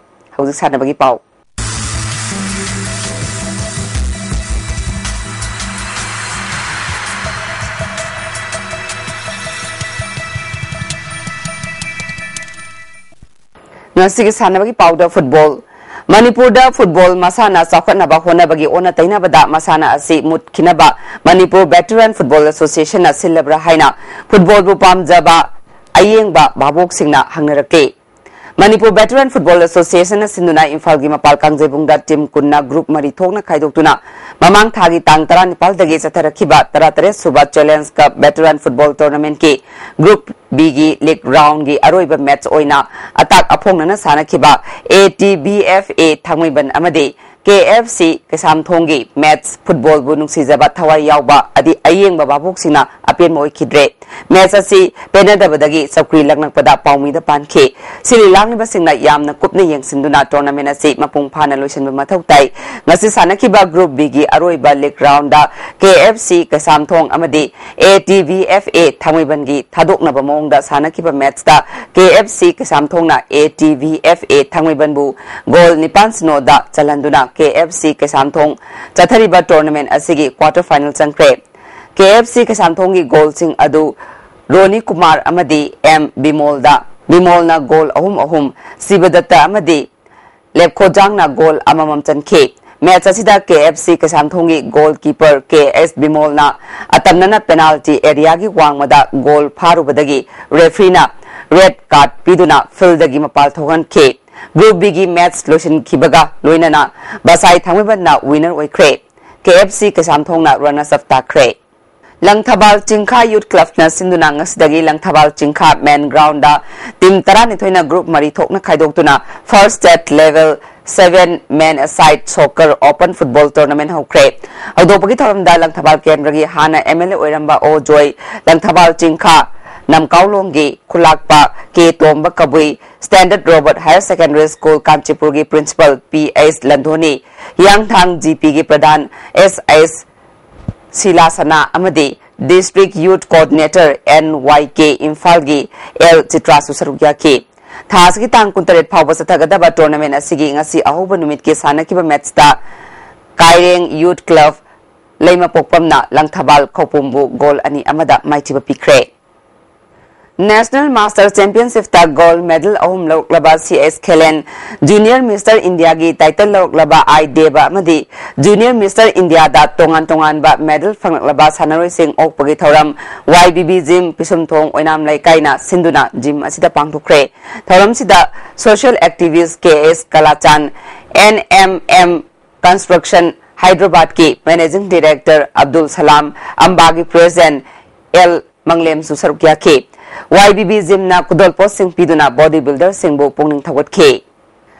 ꯍꯧꯖꯤꯛ ꯁꯥꯟꯅꯕꯒꯤ ꯄꯥꯎ꯫ ꯉꯁꯤꯒꯤ ꯁꯥꯟꯅꯕꯒꯤ ꯄꯥꯎꯗ ꯐꯨꯠꯕꯣꯜ꯫ ꯃꯅꯤꯄꯨꯔꯗ ꯐꯨꯠꯕꯣꯜ ꯃꯁꯥꯟꯅ ꯆꯥꯎꯈꯠꯅꯕ ꯍꯣꯠꯅꯕꯒꯤ ꯑꯣꯟꯅ ꯇꯩꯅꯕꯗ ꯃꯁꯥꯟꯅ ꯑꯁꯤ ꯃꯨꯠꯈꯤꯅꯕ ꯃꯅꯤꯄꯨꯔ Veteran Football Associationꯅ ꯁꯤꯜꯂꯕ꯭ꯔꯥ ꯍꯥꯏꯅ ꯐꯨꯠꯕꯣꯜꯕꯨ ꯄꯥꯝꯖꯕ ꯑꯌꯦꯡꯕ ꯚꯥꯕꯣꯛꯁꯤꯡꯅ ꯍꯪꯅꯔꯛꯂꯤ꯫ ꯃꯅꯤꯄꯨꯔ Veteran Football Associationꯅ ꯁꯤꯟꯗꯨꯅ ꯏꯝꯐꯥꯜꯒꯤ ꯃꯄꯥꯜ ꯀꯥꯡꯖꯩꯕꯨꯡꯗ team ꯀꯨꯟꯅ group ꯃꯔꯤ ꯊꯣꯛꯅ ꯈꯥꯏꯗꯣꯛꯇꯨꯅ ꯃꯃꯥꯡ ꯊꯥꯒꯤ ꯇꯥꯡ ꯇꯔꯥꯅꯤꯄꯥꯜꯗꯒꯤ ꯆꯠꯊꯔꯛꯈꯤꯕ ꯇꯔꯥꯇꯔꯦꯠ ꯁꯨꯕ Challenge Cup Veteran Football Tournamentꯀꯤ group Bꯒꯤ league roundꯒꯤ ꯑꯔꯣꯏꯕ match ꯑꯣꯏꯅ ꯑꯇꯥꯛ ꯑꯐꯣꯡꯅꯅ ꯁꯥꯟꯅꯈꯤꯕ ATBFA ꯊꯥꯡꯃꯩꯕꯟ ꯑꯃꯗꯤ ꯀꯦ ꯑꯦꯐ ꯁꯤ ꯀꯩꯁꯥꯝꯊꯣꯡꯒꯤ ꯃꯦꯠꯁ ꯐꯨꯠꯕꯣꯜꯕꯨ ꯅꯨꯡꯁꯤꯖꯕ ꯊꯋꯥꯏ ꯌꯥꯎꯕ ꯑꯗꯤ ꯑꯌꯦꯡꯕ ꯚꯥꯕꯣꯛꯁꯤꯡꯅ ꯑꯄꯦꯟꯕ ꯑꯣꯏꯈꯤꯗ꯭ꯔꯦ꯫ ꯃꯦꯠꯁ ꯑꯁꯤ ꯄꯦꯟꯅꯗꯕꯗꯒꯤ ꯆꯧꯀ꯭ꯔꯤ ꯂꯛꯅꯛꯄꯗ ꯄꯥꯎꯃꯤꯗ ꯄꯥꯟꯈꯤ꯫ ꯁꯤꯜꯂꯤ ꯂꯥꯡꯂꯤꯕꯁꯤꯡꯅ ꯌꯥꯝꯅ ꯀꯨꯞꯅ ꯌꯦꯡꯁꯤꯟꯗꯨꯅ ꯇꯣꯔꯅꯥꯃꯦꯟ ꯑꯁꯤ ꯃꯄꯨꯡ ꯐꯥꯅ ꯂꯣꯏꯁꯤꯟꯕ ꯃꯊꯧ ꯇꯥꯏ꯫ ꯉꯁꯤ ꯁꯥꯟꯅꯈꯤꯕ ꯒ꯭ꯔꯨꯞ ꯕꯤꯒꯤ ꯑꯔꯣꯏꯕ ꯂꯤꯒ ꯔꯥꯎꯟꯗ ꯀꯦ ꯑꯦꯐ ꯁꯤ ꯀꯩꯁꯥꯝꯊꯣꯡ ꯑꯃꯗꯤ A T V F A ꯊꯥꯡꯃꯩꯕꯟꯒꯤ ꯊꯥꯗꯣꯛꯅꯕ ꯃꯑꯣꯡꯗ ꯁꯥꯟꯅꯈꯤꯕ ꯃꯦꯠꯁꯇ ꯀꯦ ꯑꯦꯐ ꯁꯤ ꯀꯩꯁꯥꯝꯊꯣꯡꯅ A T V F A ꯊꯥꯡꯃꯩꯕꯟꯕꯨ ꯒꯣꯜ ꯅꯤꯄꯥꯟ ꯁꯤꯅꯣꯗ ꯆꯜꯍꯟꯗꯨꯅ ꯀꯦ ꯑꯦꯐ ꯁꯤ ꯀꯩꯁꯥꯝꯊꯣꯡ ꯆꯠꯊꯔꯤꯕ ꯇꯣꯔꯅꯥꯃꯦꯟ ꯑꯁꯤꯒꯤ ꯀ꯭ꯋꯥꯇꯔ ꯐꯥꯏꯅꯦꯜ ꯆꯪꯈ꯭ꯔꯦ꯫ ꯀꯦ ꯑꯦꯐ ꯁꯤ ꯀꯩꯁꯥꯝꯊꯣꯡꯒꯤ ꯒꯣꯜꯁꯤꯡ ꯑꯗꯨ ꯔꯣꯅꯤ ꯀꯨꯃꯥꯔ ꯑꯃꯗꯤ ꯑꯦꯝ ꯕꯤꯃꯣꯜꯗ, ꯕꯤꯃꯣꯜꯅ ꯒꯣꯜ ꯑꯍꯨꯝ ꯑꯍꯨꯝ, ꯁꯤꯕꯗꯠꯇ ꯑꯃꯗꯤ ꯂꯦꯞꯈꯣꯖꯥꯡꯅ ꯒꯣꯜ ꯑꯃꯃꯝ ꯆꯟꯈꯤ꯫ ꯃꯦꯆ ꯑꯁꯤꯗ ꯀꯦ ꯑꯦꯐ ꯁꯤ ꯀꯩꯁꯥꯝꯊꯣꯡꯒꯤ ꯒꯣꯜ ꯀꯤꯄꯔ ꯀꯦ ꯑꯦꯁ ꯕꯤꯃꯣꯜꯅ ꯑꯇꯝꯅꯅ ꯄꯦꯅꯥꯜꯇꯤ ꯑꯦꯔꯤꯌꯥꯒꯤ ꯋꯥꯡꯃꯗ ꯒꯣꯜ ꯐꯥꯔꯨꯕꯗꯒꯤ ꯔꯦꯐ꯭ꯔꯤꯅ ꯔꯦꯗ ꯀꯥꯔꯗ ꯄꯤꯗꯨꯅ ꯐꯤꯜꯗꯒꯤ ꯃꯄꯥꯜ ꯊꯣꯛꯍꯟꯈꯤ꯫ ꯒ꯭ꯔꯨꯞ ꯕꯤꯒꯤ ꯃꯦꯆ ꯂꯣꯏꯁꯤꯟꯈꯤꯕꯒ ꯂꯣꯏꯅꯅ ꯕꯁꯥꯏ ꯊꯥꯡꯃꯩꯕꯟꯅ ꯋꯤꯅꯔ ꯑꯣꯏꯈ꯭ꯔꯦ꯫ ꯀꯦ ꯑꯦꯐ ꯁꯤ ꯀꯩꯁꯥꯝꯊꯣꯡꯅ ꯔꯅꯔꯁ ꯑꯞ ꯇꯥꯈ꯭ꯔꯦ꯫ ꯂꯪꯊꯕꯥꯜ ꯆꯤꯡꯈꯥ ꯌꯨꯠ ꯀ꯭ꯂꯕꯅ ꯁꯤꯟꯗꯨꯅ ꯉꯁꯤꯗꯒꯤ ꯂꯪꯊꯕꯥꯜ ꯆꯤꯡꯈꯥ ꯃꯦꯟ ꯒ꯭ꯔꯥꯎꯟꯗ ꯇꯤꯝ ꯇꯔꯥꯅꯤꯊꯣꯏꯅ ꯒ꯭ꯔꯨꯞ ꯃꯔꯤ ꯊꯣꯛꯅ ꯈꯥꯏꯗꯣꯛꯇꯨꯅ ꯐꯥꯔꯁ ꯁ꯭ꯇꯦꯠ ꯂꯦꯚꯦꯜ ꯁꯚꯦꯟ ꯃꯦꯟ ꯑꯁꯥꯏꯠ ꯁꯣꯀꯔ ꯑꯣꯄꯟ ꯐꯨꯠꯕꯣꯜ ꯇꯣꯔꯅꯥꯃꯦꯟ ꯍꯧꯈ꯭ꯔꯦ꯫ ꯍꯧꯗꯣꯛꯄꯒꯤ ꯊꯧꯔꯝꯗ ꯂꯪꯊꯕꯥꯜ ꯀꯦꯟꯗ꯭ꯔꯒꯤ ꯍꯥꯟꯅ ꯑꯦꯝ ꯑꯦꯜ ꯑꯦ ꯑꯣꯏꯔꯝꯕ ꯑꯣ ꯖꯣꯏ, ꯂꯪꯊꯕꯥꯜ ꯆꯤꯡꯈꯥ ꯅꯝꯀꯥꯎꯂꯣꯡꯒꯤ ꯈꯨꯂꯥꯛꯄ K Tomba Kabui, standard Robert higher secondary school ꯀꯥꯟꯆꯤꯄꯨꯔꯒꯤ principal P H Lanthoni, Hiyangthang G ꯄꯤꯒꯤ ꯄ꯭ꯔꯙꯥꯟ ꯑꯦꯁ ꯑꯩꯆ ꯁꯤꯂꯥ ꯁꯅꯥ ꯑꯃꯗꯤ district youth coordinator N Y K ꯏꯝꯐꯥꯜꯒꯤ ꯑꯦꯜ ꯆꯤꯇ꯭ꯔꯥꯁꯨ ꯁꯔꯨꯛ ꯌꯥꯈꯤ꯫ ꯊꯥ ꯑꯁꯤꯒꯤ ꯇꯥꯡ ꯀꯨꯟꯇꯔꯦꯠ ꯐꯥꯎꯕ ꯆꯠꯊꯒꯗꯕ ꯇꯣꯔꯅꯥꯃꯦꯟ ꯑꯁꯤꯒꯤ ꯉꯁꯤ ꯑꯍꯧꯕ ꯅꯨꯃꯤꯠꯀꯤ ꯁꯥꯟꯅꯈꯤꯕ ꯃꯦꯠꯁꯇ ꯀꯥꯏꯔꯦꯡ ꯌꯨꯠ ꯀ꯭ꯂꯕ ꯂꯩꯃꯄꯣꯛꯄꯝꯅ ꯂꯪꯊꯕꯥꯜ ꯈꯧꯄꯨꯝꯕꯨ ꯒꯣꯜ ꯑꯅꯤ ꯑꯃꯗ ꯃꯥꯏꯊꯤꯕ ꯄꯤꯈ꯭ꯔꯦ꯫ ꯅꯦꯁꯅꯦꯜ ꯃꯥꯁꯇꯔ ꯆꯦꯝꯄꯤꯌꯟꯁꯤꯞꯇ ꯒꯣꯜꯗ ꯃꯦꯗꯜ ꯑꯍꯨꯝ ꯂꯧꯔꯛꯂꯕ ꯁꯤ ꯑꯩꯆ ꯈꯦꯂꯦꯟ, ꯖꯨꯅꯤꯌꯔ ꯃꯤꯁꯇꯔ ꯏꯟꯗꯤꯌꯥꯒꯤ ꯇꯥꯏꯇꯜ ꯂꯧꯔꯛꯂꯕ ꯑꯥꯏ ꯗꯦꯕ ꯑꯃꯗꯤ ꯖꯨꯅꯤꯌꯔ ꯃꯤꯁꯇꯔ ꯏꯟꯗꯤꯌꯥꯗ ꯇꯣꯉꯥꯟ ꯇꯣꯉꯥꯟꯕ ꯃꯦꯗꯜ ꯐꯪꯂꯛꯂꯕ ꯁꯥꯟꯅꯔꯣꯏꯁꯤꯡ ꯑꯣꯛꯄꯒꯤ ꯊꯧꯔꯝ ꯋꯥꯏ ꯕꯤ ꯕꯤ ꯖꯤꯝ ꯄꯤꯁꯨꯝꯊꯣꯡ ꯑꯣꯏꯅꯥꯝ ꯂꯩꯀꯥꯏꯅ ꯁꯤꯟꯗꯨꯅ ꯖꯤꯝ ꯑꯁꯤꯗ ꯄꯥꯡꯊꯣꯛꯈ꯭ꯔꯦ꯫ ꯊꯧꯔꯝꯁꯤꯗ social activist K S Kalachand, N M M construction ꯍꯥꯏꯗ꯭ꯔꯕꯥꯗꯀꯤ ꯃꯦꯅꯦꯖꯤꯡ ꯗꯤꯔꯦꯛꯇꯔ ꯑꯕꯗꯨꯜ ꯁꯂꯥꯝ, ꯑꯝꯕꯥꯒꯤ ꯄ꯭ꯔꯦꯁꯤꯗꯦꯟꯠ ꯑꯦꯜ ꯃꯪꯂꯦꯝꯁꯨ ꯁꯔꯨꯛ ꯌꯥꯈꯤ꯫ ꯋꯥꯏ ꯕꯤ ꯕꯤ ꯖꯤꯝꯅ ꯈꯨꯗꯣꯜꯄꯣꯠꯁꯤꯡ ꯄꯤꯗꯨꯅ ꯕꯣꯗꯤ ꯕꯤꯜꯗꯔꯁꯤꯡꯕꯨ ꯄꯨꯛꯅꯤꯡ ꯊꯧꯒꯠꯈꯤ꯫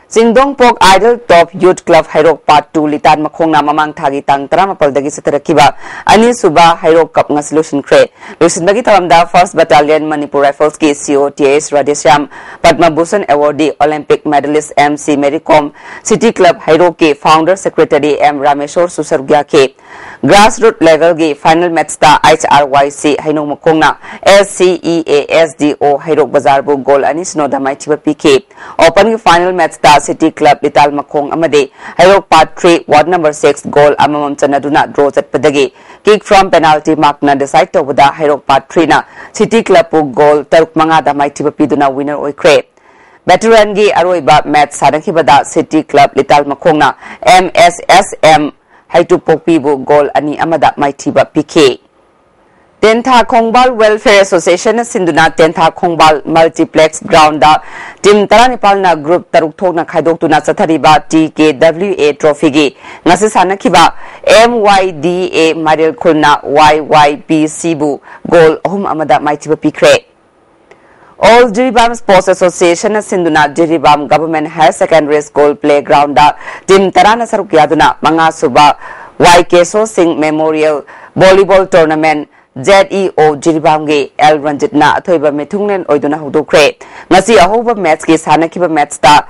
ꯆꯤꯡꯗꯣꯡꯄꯣꯛ Idol Top Youth Club ꯍꯩꯔꯣꯛ Part two ꯂꯤꯇꯥꯟ ꯃꯈꯣꯡꯅ ꯃꯃꯥꯡ ꯊꯥꯒꯤ ꯇꯥꯡ ꯇꯔꯥꯃꯥꯄꯜꯗꯒꯤ ꯆꯠꯊꯔꯛꯈꯤꯕ ꯑꯅꯤꯁꯨꯕ ꯍꯩꯔꯣꯛ ꯀꯞ ꯉꯁꯤ ꯂꯣꯏꯁꯤꯟꯈ꯭ꯔꯦ꯫ ꯂꯣꯏꯁꯤꯟꯕꯒꯤ ꯊꯧꯔꯝꯗ First Battalion Manipur Riflesꯀꯤ C O T S Radheshyam, Padma Bhushan Awardee Olympic medalist M C Mary Kom, City Club ꯍꯩꯔꯣꯛꯀꯤ Founder Secretary M ꯔꯥꯃꯦꯁꯣꯔꯁꯨ ꯁꯔꯨꯛ ꯌꯥꯈꯤ꯫ Grassroot levelꯒꯤ final matchꯇ H R Y C ꯍꯩꯅꯧ ꯃꯈꯣꯡꯅ S C E A S D O Heirok ꯕꯖꯥꯔꯕꯨ goal ꯑꯅꯤ ꯁꯤꯅꯣꯗ ꯃꯥꯏꯊꯤꯕ ꯄꯤꯈꯤ꯫ Openꯒꯤ final matchꯇ City Club ꯂꯤꯇꯥꯟ ꯃꯈꯣꯡ ꯑꯃꯗꯤ ꯍꯩꯔꯣꯛ Part three Ward number six goal ꯑꯃꯃꯝ ꯆꯟꯅꯗꯨꯅ draw ꯆꯠꯄꯗꯒꯤ kick from penalty markꯅ decide ꯇꯧꯕꯗ ꯍꯩꯔꯣꯛ Part threeꯅ City Clubꯄꯨ goal ꯇꯔꯨꯛ ꯃꯉꯥꯗ ꯃꯥꯏꯊꯤꯕ ꯄꯤꯗꯨꯅ winner ꯑꯣꯏꯈ꯭ꯔꯦ꯫ Veteranꯒꯤ ꯑꯔꯣꯏꯕ match ꯁꯥꯟꯅꯈꯤꯕꯗ City Club ꯂꯤꯇꯥꯟ ꯃꯈꯣꯡꯅ M S S M ꯍꯩꯇꯨꯄꯣꯛꯄꯤꯕꯨ goal ꯑꯅꯤ ꯑꯃꯗ ꯃꯥꯏꯊꯤꯕ ꯄꯤꯈꯤ꯫ ꯇꯦꯟꯊꯥ ꯈꯣꯡꯕꯥꯜ Welfare Associationꯅ ꯁꯤꯟꯗꯨꯅ ꯇꯦꯟꯊꯥ ꯈꯣꯡꯕꯥꯜ Multiplex Groundꯗ team ꯇꯔꯥꯅꯤꯄꯥꯜꯅ group ꯇꯔꯨꯛ ꯊꯣꯛꯅ ꯈꯥꯏꯗꯣꯛꯇꯨꯅ ꯆꯠꯊꯔꯤꯕ T K W A trophyꯒꯤ ꯉꯁꯤ ꯁꯥꯟꯅꯈꯤꯕ M Y D A ꯃꯥꯏꯔꯦꯜ ꯈꯨꯜꯅ Y Y P Cꯕꯨ goal ꯑꯍꯨꯝ ꯑꯃꯗ ꯃꯥꯏꯊꯤꯕ ꯄꯤꯈ꯭ꯔꯦ꯫ All Jiribam Sports Associationꯅ ꯁꯤꯟꯗꯨꯅ Jiribam Government Higher Secondary School Playgroundꯗ team ꯇꯔꯥꯅ ꯁꯔꯨꯛ ꯌꯥꯗꯨꯅ ꯃꯉꯥꯁꯨꯕ Y Keso Singh Memorial Volleyball Tournament Z E O Jiribamꯒꯤ L ꯔꯟꯖꯤꯠꯅ ꯑꯊꯣꯏꯕ ꯃꯤꯊꯨꯡꯂꯦꯟ ꯑꯣꯏꯗꯨꯅ ꯍꯧꯗꯣꯛꯈ꯭ꯔꯦ꯫ ꯉꯁꯤ ꯑꯍꯧꯕ matchꯀꯤ ꯁꯥꯟꯅꯈꯤꯕ matchꯇ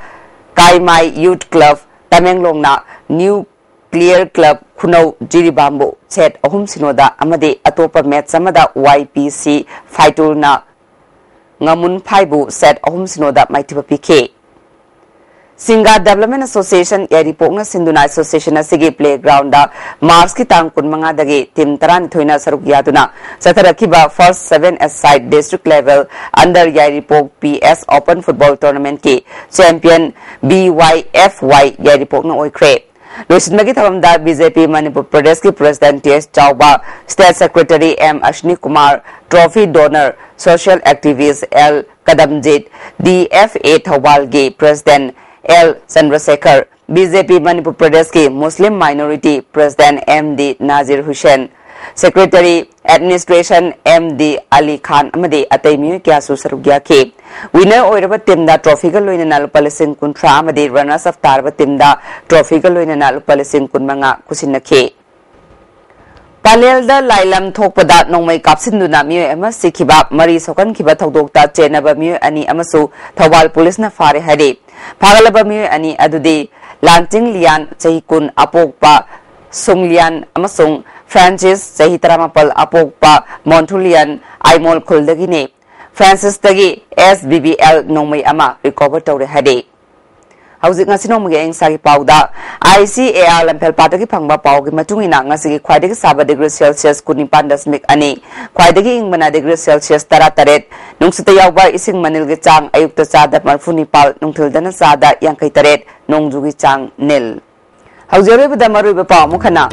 ꯀꯥꯏꯃꯥꯏ Youth Club ꯇꯃꯦꯡꯂꯣꯡꯅ New Clear Club ꯈꯨꯅꯧ ꯖꯤꯔꯤꯕꯥꯝꯕꯨ set ꯑꯍꯨꯝ ꯁꯤꯅꯣꯗ ꯑꯃꯗꯤ ꯑꯇꯣꯞꯄ match ꯑꯃꯗ Y P C ꯐꯥꯏꯇꯨꯜꯅ ꯉꯥꯃꯨꯟꯐꯥꯏꯕꯨ set ꯑꯍꯨꯝ ꯁꯤꯅꯣꯗ ꯃꯥꯏꯊꯤꯕ ꯄꯤꯈꯤ꯫ ꯁꯤꯡꯒꯥ Development Association ꯌꯥꯏꯔꯤꯄꯣꯛꯅ ꯁꯤꯟꯗꯨꯅ association ꯑꯁꯤꯒꯤ playgroundꯗ Marchꯀꯤ ꯇꯥꯡ ꯀꯨꯟꯃꯉꯥꯗꯒꯤ team ꯇꯔꯥꯅꯤꯊꯣꯏꯅ ꯁꯔꯨꯛ ꯌꯥꯗꯨꯅ ꯆꯠꯊꯔꯛꯈꯤꯕ first seven aside district level under ꯌꯥꯏꯔꯤꯄꯣꯛ P S Open Football Tournamentꯀꯤ champion B Y F Y ꯌꯥꯏꯔꯤꯄꯣꯛꯅ ꯑꯣꯏꯈ꯭ꯔꯦ꯫ ꯂꯣꯏꯁꯤꯟꯕꯒꯤ ꯊꯧꯔꯝꯗ B J P ꯃꯅꯤꯄꯨꯔ ꯄ꯭ꯔꯗꯦꯁꯀꯤ president T S ꯆꯥꯎꯕ, state secretary M Ashwini Kumar, trophy donor, social activist L ꯀꯗꯝꯖꯤꯠ, D F A ꯊꯧꯕꯥꯜꯒꯤ president L ꯆꯟꯗ꯭ꯔꯁꯦꯈꯔ, B J P Manipur ꯄ꯭ꯔꯗꯦꯁꯀꯤ Muslim minority president M D ꯅꯥꯖꯤꯔ Hussain, Secretary Administration M D Ali Khan ꯑꯃꯗꯤ ꯑꯇꯩ ꯃꯤꯑꯣꯏ ꯀꯌꯥꯁꯨ ꯁꯔꯨꯛ ꯌꯥꯈꯤ꯫ Winner ꯑꯣꯏꯔꯕ teamꯗ trophyꯒ ꯂꯣꯏꯅꯅ ꯂꯨꯄꯥ ꯂꯤꯁꯤꯡ ꯀꯨꯟꯊ꯭ꯔꯥ ꯑꯃꯗꯤ runners up ꯇꯥꯔꯕ teamꯗ trophyꯒ ꯂꯣꯏꯅꯅ ꯂꯨꯄꯥ ꯂꯤꯁꯤꯡ ꯀꯨꯟꯃꯉꯥ ꯈꯨꯠꯁꯤꯟꯅꯈꯤ꯫ ꯄꯂꯦꯜꯗ ꯂꯥꯏꯂꯝ ꯊꯣꯛꯄꯗ ꯅꯣꯡꯃꯩ ꯀꯥꯞꯁꯤꯟꯗꯨꯅ ꯃꯤꯑꯣꯏ ꯑꯃ ꯁꯤꯈꯤꯕ, ꯃꯔꯤ ꯁꯣꯛꯍꯟꯈꯤꯕ ꯊꯧꯗꯣꯛꯇ ꯆꯦꯟꯅꯕ ꯃꯤꯑꯣꯏ ꯑꯅꯤ ꯑꯃꯁꯨ ꯊꯧꯕꯥꯜ ꯄꯨꯂꯤꯁꯅ ꯐꯥꯔꯦ ꯍꯥꯏꯔꯤ꯫ ꯐꯥꯒꯠꯂꯕ ꯃꯤꯑꯣꯏ ꯑꯅꯤ ꯑꯗꯨꯗꯤ ꯂꯥꯟꯆꯤꯡ ꯂꯤꯌꯥꯟ, ꯆꯍꯤ ꯀꯨꯟ, ꯑꯄꯣꯛꯄ ꯁꯨꯡꯂꯤꯌꯥꯟ, ꯑꯃꯁꯨꯡ ꯐ꯭ꯔꯥꯟꯁꯤꯁ, ꯆꯍꯤ ꯇꯔꯥꯃꯥꯄꯜ, ꯑꯄꯣꯛꯄ ꯃꯣꯟꯊꯨꯂꯤꯌꯥꯟ, Aimol ꯈꯨꯜꯗꯒꯤꯅꯤ꯫ ꯐ꯭ꯔꯥꯟꯁꯤꯁꯇꯒꯤ S B B L ꯅꯣꯡꯃꯩ ꯑꯃ recover ꯇꯧꯔꯦ ꯍꯥꯏꯔꯤ꯫ ꯍꯧꯖꯤꯛ ꯉꯁꯤ ꯅꯣꯡꯃꯒꯤ ꯑꯏꯪ ꯑꯁꯥꯒꯤ ꯄꯥꯎꯗ, I C A R ꯂꯝꯐꯦꯜꯄꯥꯠꯇꯒꯤ ꯐꯪꯕ ꯄꯥꯎꯒꯤ ꯃꯇꯨꯡ ꯏꯟꯅ, ꯉꯁꯤꯒꯤ ꯈ꯭ꯋꯥꯏꯗꯒꯤ ꯁꯥꯕ degree Celsius ꯀꯨꯟꯅꯤꯄꯥꯟ ꯗꯁꯃꯤꯛ ꯑꯅꯤ, ꯈ꯭ꯋꯥꯏꯗꯒꯤ ꯏꯪꯕꯅ degree Celsius ꯇꯔꯥꯇꯔꯦꯠ, ꯅꯨꯡꯁꯤꯠꯇ ꯌꯥꯎꯕ ꯏꯁꯤꯡ ꯃꯅꯤꯜꯒꯤ ꯆꯥꯡ ꯑꯌꯨꯛꯇ ꯆꯥꯗ ꯃꯔꯤꯐꯨ ꯅꯤꯄꯥꯜ, ꯅꯨꯡꯊꯤꯜꯗꯅ ꯆꯥꯗ ꯌꯥꯡꯈꯩ ꯇꯔꯦꯠ, ꯅꯣꯡꯖꯨꯒꯤ ꯆꯥꯡ ꯅꯤꯜ꯫ ꯍꯧꯖꯤꯛ ꯑꯔꯣꯏꯕꯗ ꯃꯔꯨꯑꯣꯏꯕ ꯄꯥꯎ ꯑꯃꯨꯛ ꯍꯟꯅ꯫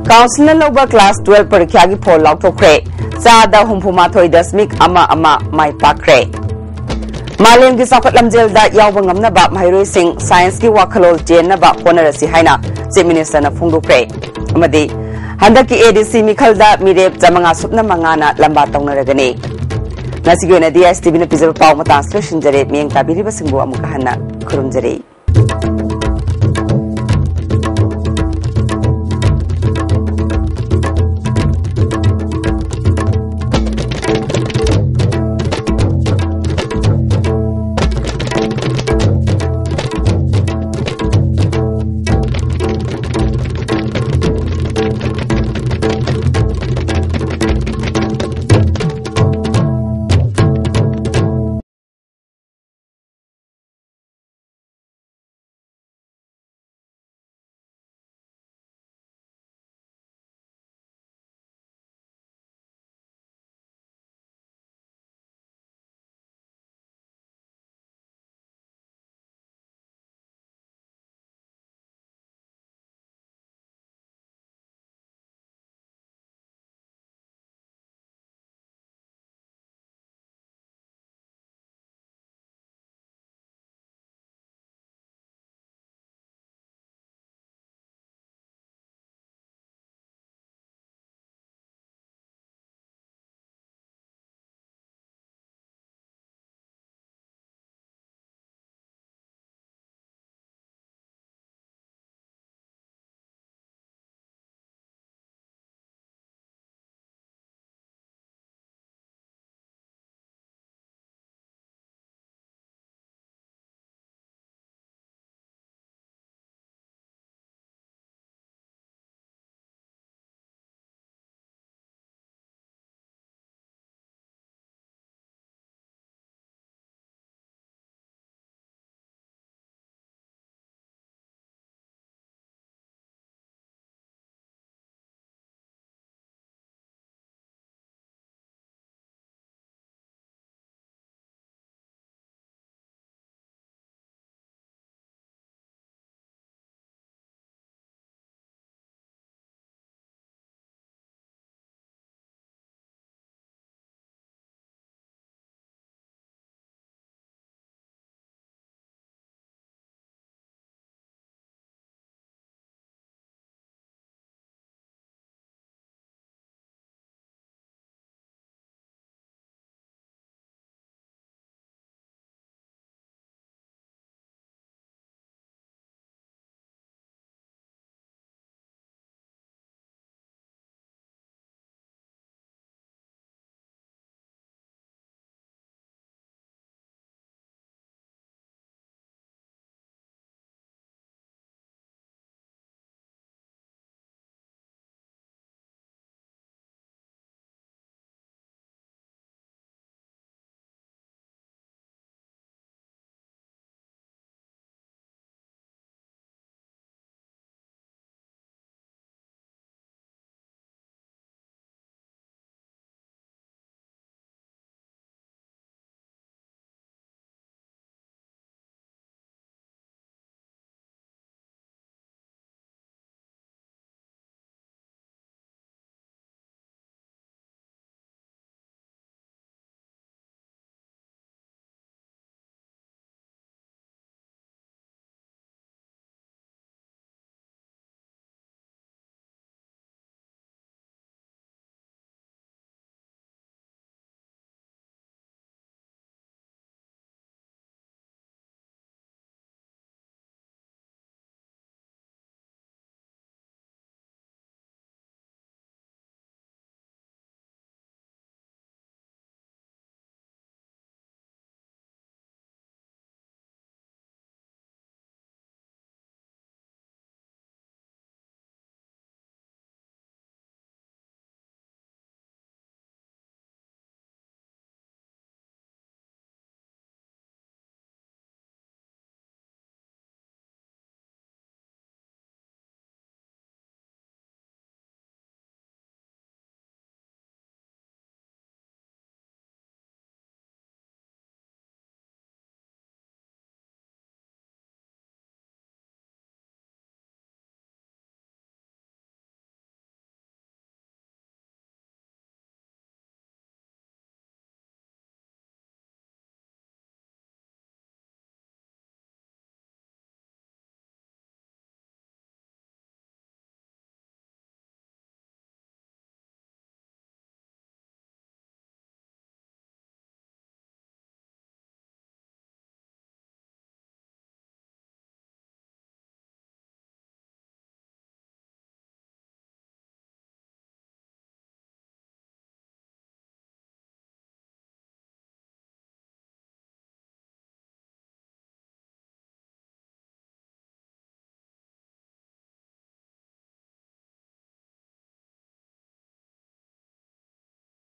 Councilꯅ ꯂꯧꯕ class twelve ꯄꯔꯤꯈ꯭ꯌꯥꯒꯤ ꯐꯣꯜ ꯂꯥꯎꯊꯣꯛꯈ꯭ꯔꯦ꯫ ꯆꯥꯗ ꯍꯨꯝꯐꯨ ꯃꯥꯊꯣꯏ ꯗꯁꯃꯤꯛ ꯑꯃ ꯑꯃ ꯃꯥꯏ ꯄꯥꯛꯈ꯭ꯔꯦ꯫ ꯃꯥꯂꯦꯝꯒꯤ ꯆꯥꯎꯈꯠ ꯂꯝꯖꯦꯜꯗ ꯌꯥꯎꯕ ꯉꯝꯅꯕ ꯃꯍꯩꯔꯣꯏꯁꯤꯡ scienceꯀꯤ ꯋꯥꯈꯜꯂꯣꯟ ꯆꯦꯟꯅꯕ ꯍꯣꯠꯅꯔꯁꯤ ꯍꯥꯏꯅ Chief Ministerꯅ ꯐꯣꯡꯗꯣꯛꯈ꯭ꯔꯦ꯫ ꯑꯃꯗꯤ ꯍꯟꯗꯛꯀꯤ A D C ꯃꯤꯈꯜꯗ ꯃꯤꯔꯦꯞ ꯆꯥꯃꯉꯥ ꯁꯨꯞꯅ ꯃꯉꯥꯅ ꯂꯝꯕꯥ ꯇꯧꯅꯔꯒꯅꯤ꯫ ꯉꯁꯤꯒꯤ ꯑꯣꯏꯅꯗꯤ ISTVꯅ ꯄꯤꯖꯕ ꯄꯥꯎ ꯃꯇꯥꯡꯁꯤꯗ ꯂꯣꯏꯁꯤꯟꯖꯔꯦ꯫ ꯃꯤꯠꯌꯦꯡ ꯇꯥꯕꯤꯔꯤꯕꯁꯤꯡꯕꯨ ꯑꯃꯨꯛꯀ ꯍꯟꯅ ꯈꯨꯔꯨꯝꯖꯔꯤ꯫